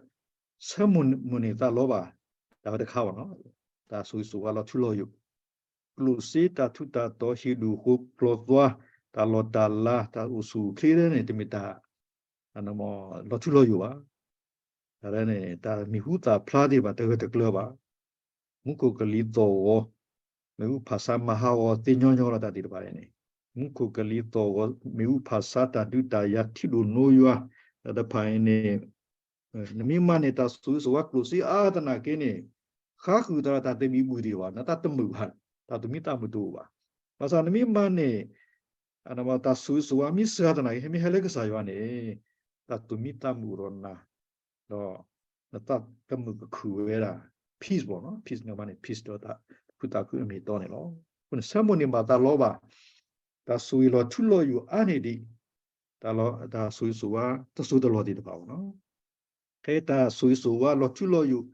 ဆၢမိၣ်န့ၢ်သးလီဘၣ် တၢ်ဝဲတခါဘၣ်နီၤ, တၢ်ဆိၣ်ဂ့ၤဆိၣ်ဝါလီၤထူလီၤယိာ်, ကျိၣ်စ့တၢ်ထူးတၢ်တီၤ ဟံၣ်ဒူၣ်ဃိကျီၤသွါ, တၢ်လီၢ်တၢ်လၤ တၢ်အိၣ်ဆူၣ်အိၣ်ချ့န့ၣ် တမ့ၢ်တၢ် လီၤထူလီၤယိာ်ဘၣ်. တၢ်န့ၣ် တၢ်မံၤဟူသၣ်ဖျါသ့ၣ်တဖၣ် တဂၢၢ်တကျၢၤဘၣ်. မူခိၣ်ကလံၤသီၣ်ဂီၤ, မ့ၣ်အူဖၣ်ဆါမၤဟးဂီၤသ့ညီညီလီၤတၢ်သ့ၣ်တဖၣ်န့ၣ်, မူခိၣ်ကလံၤသီၣ်ဂီၤ, မ့ၣ်အူဖၣ်ဆါ တၢ်ဒုးတၢ်ယၤ ထံဒိၣ်နိယွၤ တၢ်တဖၣ်အံၤန့ၣ် နမ့ၢ်မၤန့ၢ်တၢ်ဆိၣ်ဂ့ၤဆိၣ်ဝါကျိၣ်စ့အါသနာ်က့န့ၣ်, ဃါဃုာ်သးဒီးတၢ်သဘံၣ်ဘုၣ်သ့ၣ်တဖၣ် နတၢ်တမုာ်ဘၣ်, တၢ်သူၣ်မံသးမုာ်တအိၣ်ဘၣ်. ဘၣ်ဆၣ်နမ့ၢ်မၤန့ၢ် တၢ်ဆိၣ်ဂ့ၤဆိၣ်ဝါမ့ၢ်စှၤသနာ်က့ မ့ၢ်ဟဲလၢကစၢ်ယွၤန့ၣ်, တၢ်သူၣ်မံသးမုာ်အိၣ်ဒီးနၤ, ဒီးနသးကမုာ်ကခုၣ်ဝဲဒၣ် peace ဘၣ်နီၤ, peace န့ၣ်မၤန့ၢ် peace ဒီးတၢ်သူၣ်ခုသးခုအမ့ၢ်အတီန့ၣ်လီၤ. အဃိန့ၣ် ဆၢမိၣ်န့ၢ်ဘၣ်သးလီဘၣ်, တၢ်ဆိၣ်ဂ့ၤလီၤထူလီၤယိာ်အါန့ၢ်ဒံး တၢ်ဆိၣ်ဂ့ၤဆိၣ်ဝါ တစိၤတလီၢ်သ့ၣ်တဖၣ်ဘၣ်နီၤ. ဖဲတၢ်ဆိၣ်ဂ့ၤဆိၣ်ဝါလီၤထူလီၤယိာ်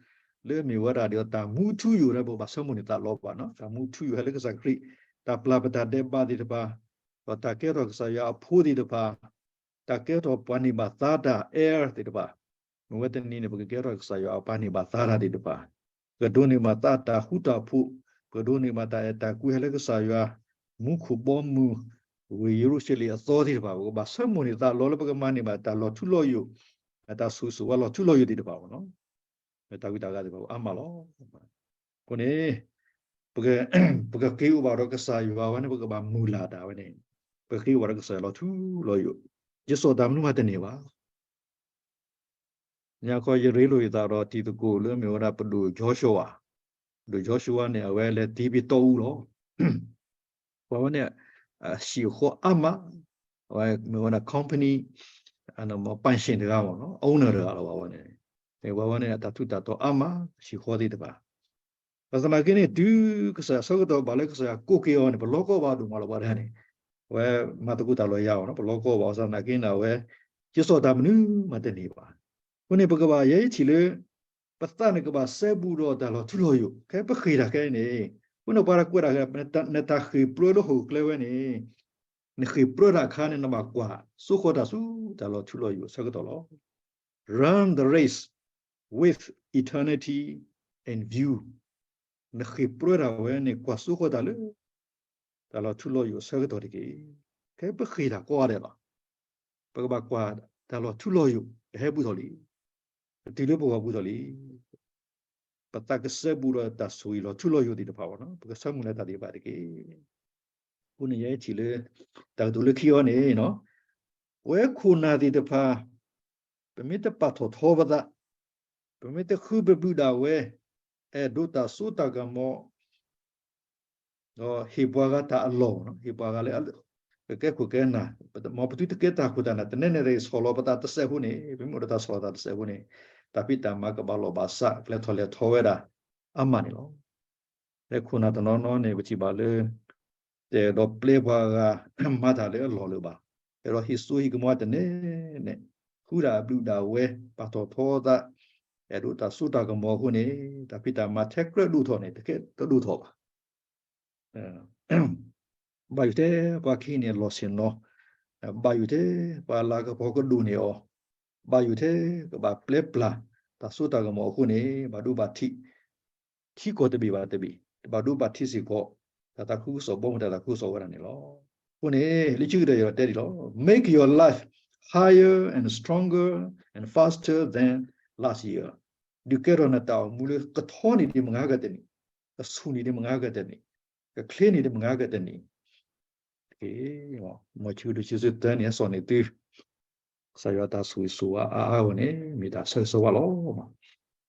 လၢအမ့ၢ်ဝဲဒၣ်ဒီးတၢ်မူထူယိာ်ဒီး ပကဘၣ်ဆၢမိၣ်န့ၢ်သးလီဘၣ်နီၤ. တၢ်မူထူယိာ်ဟဲလၢကစၢ်ခရံာ်, တၢ်ပျၢ်ပတၢ်ဒဲးဘးသ့ၣ်တဖၣ်, ဒီးတၢ်ကဲထီၣ်ကစၢ်ယွၤအဖိသ့ၣ်တဖၣ်, တၢ်ကဲထီၣ်ပှၤန့ၢ်ဘၣ်သါတၢ် heir သ့ၣ်တဖၣ်, မ့ၢ်ဝဲတနံၤန့ၣ် ပကကဲထီၣ်ကစၢ်ယွၤအပှၤန့ၢ်ဘၣ်သါတၢ်သ့ၣ်တဖၣ်, ပကဒိးန့ၢ်ဘၣ်သါတၢ်ဃူတၢ်ဖိး, ပကဒိးန့ၢ်ဘၣ်တၢ်အဲၣ်တၢ်ကွံဟဲလၢကစၢ်ယွၤ, မူခိၣ်ဘီမုၢ် ဝ့ၢ်ယရူၤၡလ့ၣ်အသီသ့ၣ်တဖၣ် ပကဘၣ်ဆၢမိၣ်န့ၢ်သးလီၤလၢပကမၤန့ၢ်ဘၣ်တၢ်လီၤထူလီၤယိာ်, တၢ်ဆိၣ်ဂ့ၤဆိၣ်ဝါလီၤထူလီၤယိာ်သ့ၣ်တဖၣ်မ့ၢ်နီၤ, တၢ်ဝံတၢ်ဂၤသ့ၣ်တဖၣ်အါမးလီၤ. အဃိန့ၣ် ပကက့ၤအိၣ်ဘၣ်ဒီးကစၢ်ယွၤဝဲန့ၣ် ပကဘၣ်မုၢ်လၢ်တၢ်ဝဲန့ၣ်, ပကက့ၤအိၣ်ဘၣ်ဒီးကစၢ်ယွၤလီၤထူလီၤယိာ်, ယစီၤတၢ်မနုၤမးတန့ၢ်ဘၣ်. ညါခီယရ့လိာ်ယသးဒီးတံၤသကိးလၢမ့ၢ်ဝဲဒၣ်ပဒိၣ်ယီၤၡူဝါ, ပဒိၣ်ယီၤၡူဝါန့ၣ် အဝဲလဲၤတ့ဘ့ၣ်တီအူလီၤ. ပှၤဝဲန့ၣ် အဟံၣ်အဃီအါမး, အဝဲမ့ၢ်ဝဲဒၣ် company ပၣ်ၡ့ၣ်တဂၤမ့ၢ်နီၤ, owner တဂၤလီၤ ပှၤဝဲန့ၣ်, ပှၤဝဲန့ၣ် အတၢ်ထူးတၢ်တီၤအါမး, ဟံၣ်ဃီသ့ၣ်တဖၣ် ဘၣ်ဆၣ်သနာ်က့န့ၣ် တုၤကစၢ်ယွၤဆၢကတီၢ်ဘၣ်လၢကစၢ်ယွၤကိးက့ၤအီၤန့ၣ် ပလီကီဘၣ်ဒိၣ်မးလီၤ ပှၤတဂၤန့ၣ်, အဝဲမၤသကိးတၢ်လီၤယၤအီၤနီၤ, ပလီကီဘၣ် ဘၣ်ဆၣ်သနာ်က့န့ၣ် အဝဲ ယစီၤတၢ်မနုၤမးတန့ၢ်ဘၣ်. အဃိန့ၣ် ပကဘၣ်ယဲအံၤထံၣ်လၢ ပသးန့ၣ်ကဘၣ်စဲဘူးဒီးတၢ်လီၤထူလီၤယိာ်, ခဲပဃ့ၢ်တၢ်ခဲအံၤန့ၣ်, အဃိန့ၣ်ပှၤတၢ်ကွဲးဒၣ် နတၢ်ဃ့ၢ်ပြၢလၢဟီၣ်ခိၣ်ချၢဝဲန့ၣ် နဃ့ၢ်ပြၢတၢ်အခါန့ၣ် နဘၣ်ကွၢ်စိဃီၤတၢ်ဆူတၢ်လီၤထူလီၤယိာ်အဆၢကတီၢ်လီၤ. Run the race with eternity in view. နဃ့ၢ်ပြၢတၢ်ဝဲန့ၣ် ကွၢ်စိဃီၤတၢ်လၢ တၢ်လီၤထူလီၤယိာ်အဆၢကတီၢ်တက့ၢ်. ခဲပဃ့ၢ်တၢ်ကိးဂၤဒဲးလီၤ. ပကဘၣ်ကွၢ်တၢ်လီၤထူလီၤယိာ် ပဟဲဘူးထီၣ်လံ. ပတုၤလၢပဂီၢ်ဘူးထီၣ်လံ. ပသးကစဲဘူးဒီးတၢ်ဆိၣ်ဂ့ၤလီၤထူလီၤယိာ်သ့ၣ်တဖၣ်အဂီၢ်နီၤ, ပကဆၢမုၢ်လၢ်တၢ်သ့ၣ်တဖၣ်တက့ၢ်. အဃိန့ၣ်ယဲအံၤထံၣ်လၢ တၢ်ကတိၤလၢခံအီၤန့ၣ်, ပဝဲခိၣ်နၢ်သ့ၣ်တဖၣ် ပမ့ၢ်တပာ်ထီၣ်ထီပသး, ပမ့ၢ်တဃုပဘုၣ်ဒၣ်ဝဲ, အဲၣ်ဒိးတၢ်စိတၢ်ကမီၤ ဒီးဟ့ၣ်ပှၤဂၤတၢ်အလီၢ်, ဟ့ၣ်ပှၤဂၤလၢ ကကဲခိၣ်ကဲနၢ်, မ်ပသုတကဲတၢ်ခိၣ်တၢ်နၢ် တနဲနဲတဂ့ၤ ဆီၣ်လီၤပသးတစဲးဖိန့ၣ်, ပမ့ၢ်အိၣ်ဒီးတၢ်ဆီၣ်လီၤသးတစဲးဖိန့ၣ်, တၢ်ဖံးတၢ်မၤကဘၣ်လီၢ်ဘၣ်စး ကျဲထီၣ်လဲၤထီဝဲဒၣ် အါမးန့ၣ်လီၤ. လၢခိၣ်နၢ်တနီၤနီၤန့ၣ် ပထံၣ်ဘၣ်လၢ တအဲၣ်ဒိးပျဲပှၤဂၤ မၤတၢ်လၢအလီၢ်လၢၤဘၣ်, အဲၣ်ဒိးဟ့ၣ်စိဟ့ၣ်ကမီၤတနဲနဲ, ဃုဒၣ်အဘျုးဒၣ်ဝဲ ပာ်ထီၣ်ထီသး, အဲၣ်ဒိးတၢ်စိတၢ်ကမီၤအဃိန့ၣ်, တၢ်ဖံးတၢ်မၤထဲကြၢးဒိၣ်ထီၣ်န့ၣ် တကဲတဒိၣ်ထီၣ်ဘၣ်. ဘၣ်ယိၣ်ထဲပှၤကဟံးန့ၢ်အလီၢ်ဆ့ၣ်နီၤ, ဘၣ်ယိၣ်ထဲပှၤလၤကပီၤကဒိၣ်န့ၢ်အီၤ, ဘၣ်ယိၣ်ထဲကဘၣ်ပျဲပျၢ် တၢ်စိတၢ်ကမီၤအဃိန့ၣ်, ဘၣ်ဒိဘၣ်ထံး ထံကီၢ်တဘ့ၣ်ဘၣ်တဘ့ၣ်, ဘၣ်ဒိဘၣ်ထံးစ့ၢ်ကီး တၢ်သးခုကစီၣ် ဘီမုၢ်တၢ်သးခုကစီၣ်ဝဲဒၣ်န့ၣ်လီၤ. အဃိန့ၣ် လံာ်စီဆှံကတၢၢ်ယွၤတဲဒ်လီၤ, Make your life higher and stronger and faster than last year. ဒုးကဲထီၣ်နတၢ်အိၣ်မူလၢကထီန့ၢ်ဒံးမုၢ်ဂၤကတၢၢ်န့ၣ်, ကဆူၣ်န့ၢ်ဒံးမုၢ်ဂၤကတၢၢ်န့ၣ်, တက့ၢ်. မ်ဆၢဒိၣ်ဆံသၢန့ၣ် အစိာ်န့ၢ်သု ကစၢ်ယွၤတၢ်ဆိၣ်ဂ့ၤဆိၣ်ဝါအါအါဂီၢ်န့ၣ် မ့ၢ်တၢ်ဆၢဂ့ၤဆၢဝါလီၤ.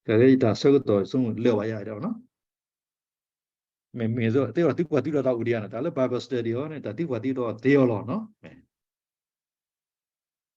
ကဲလၢယတၢ်ဆၢကတီၢ်ဆိကမိၣ်လၢာ်ဘၣ်ယၤဒီး, မ့မ့ၢ်သ့ၣ်ဒီးသုကွၢ်သံဒီးတၢ်အိၣ်ဒံးဧါန့ၣ်, တၢ်လၢ Bible study အီၤန့ၣ် တၢ်သံကွၢ်သံဒီးသ့အီၤလီၤနီၤ.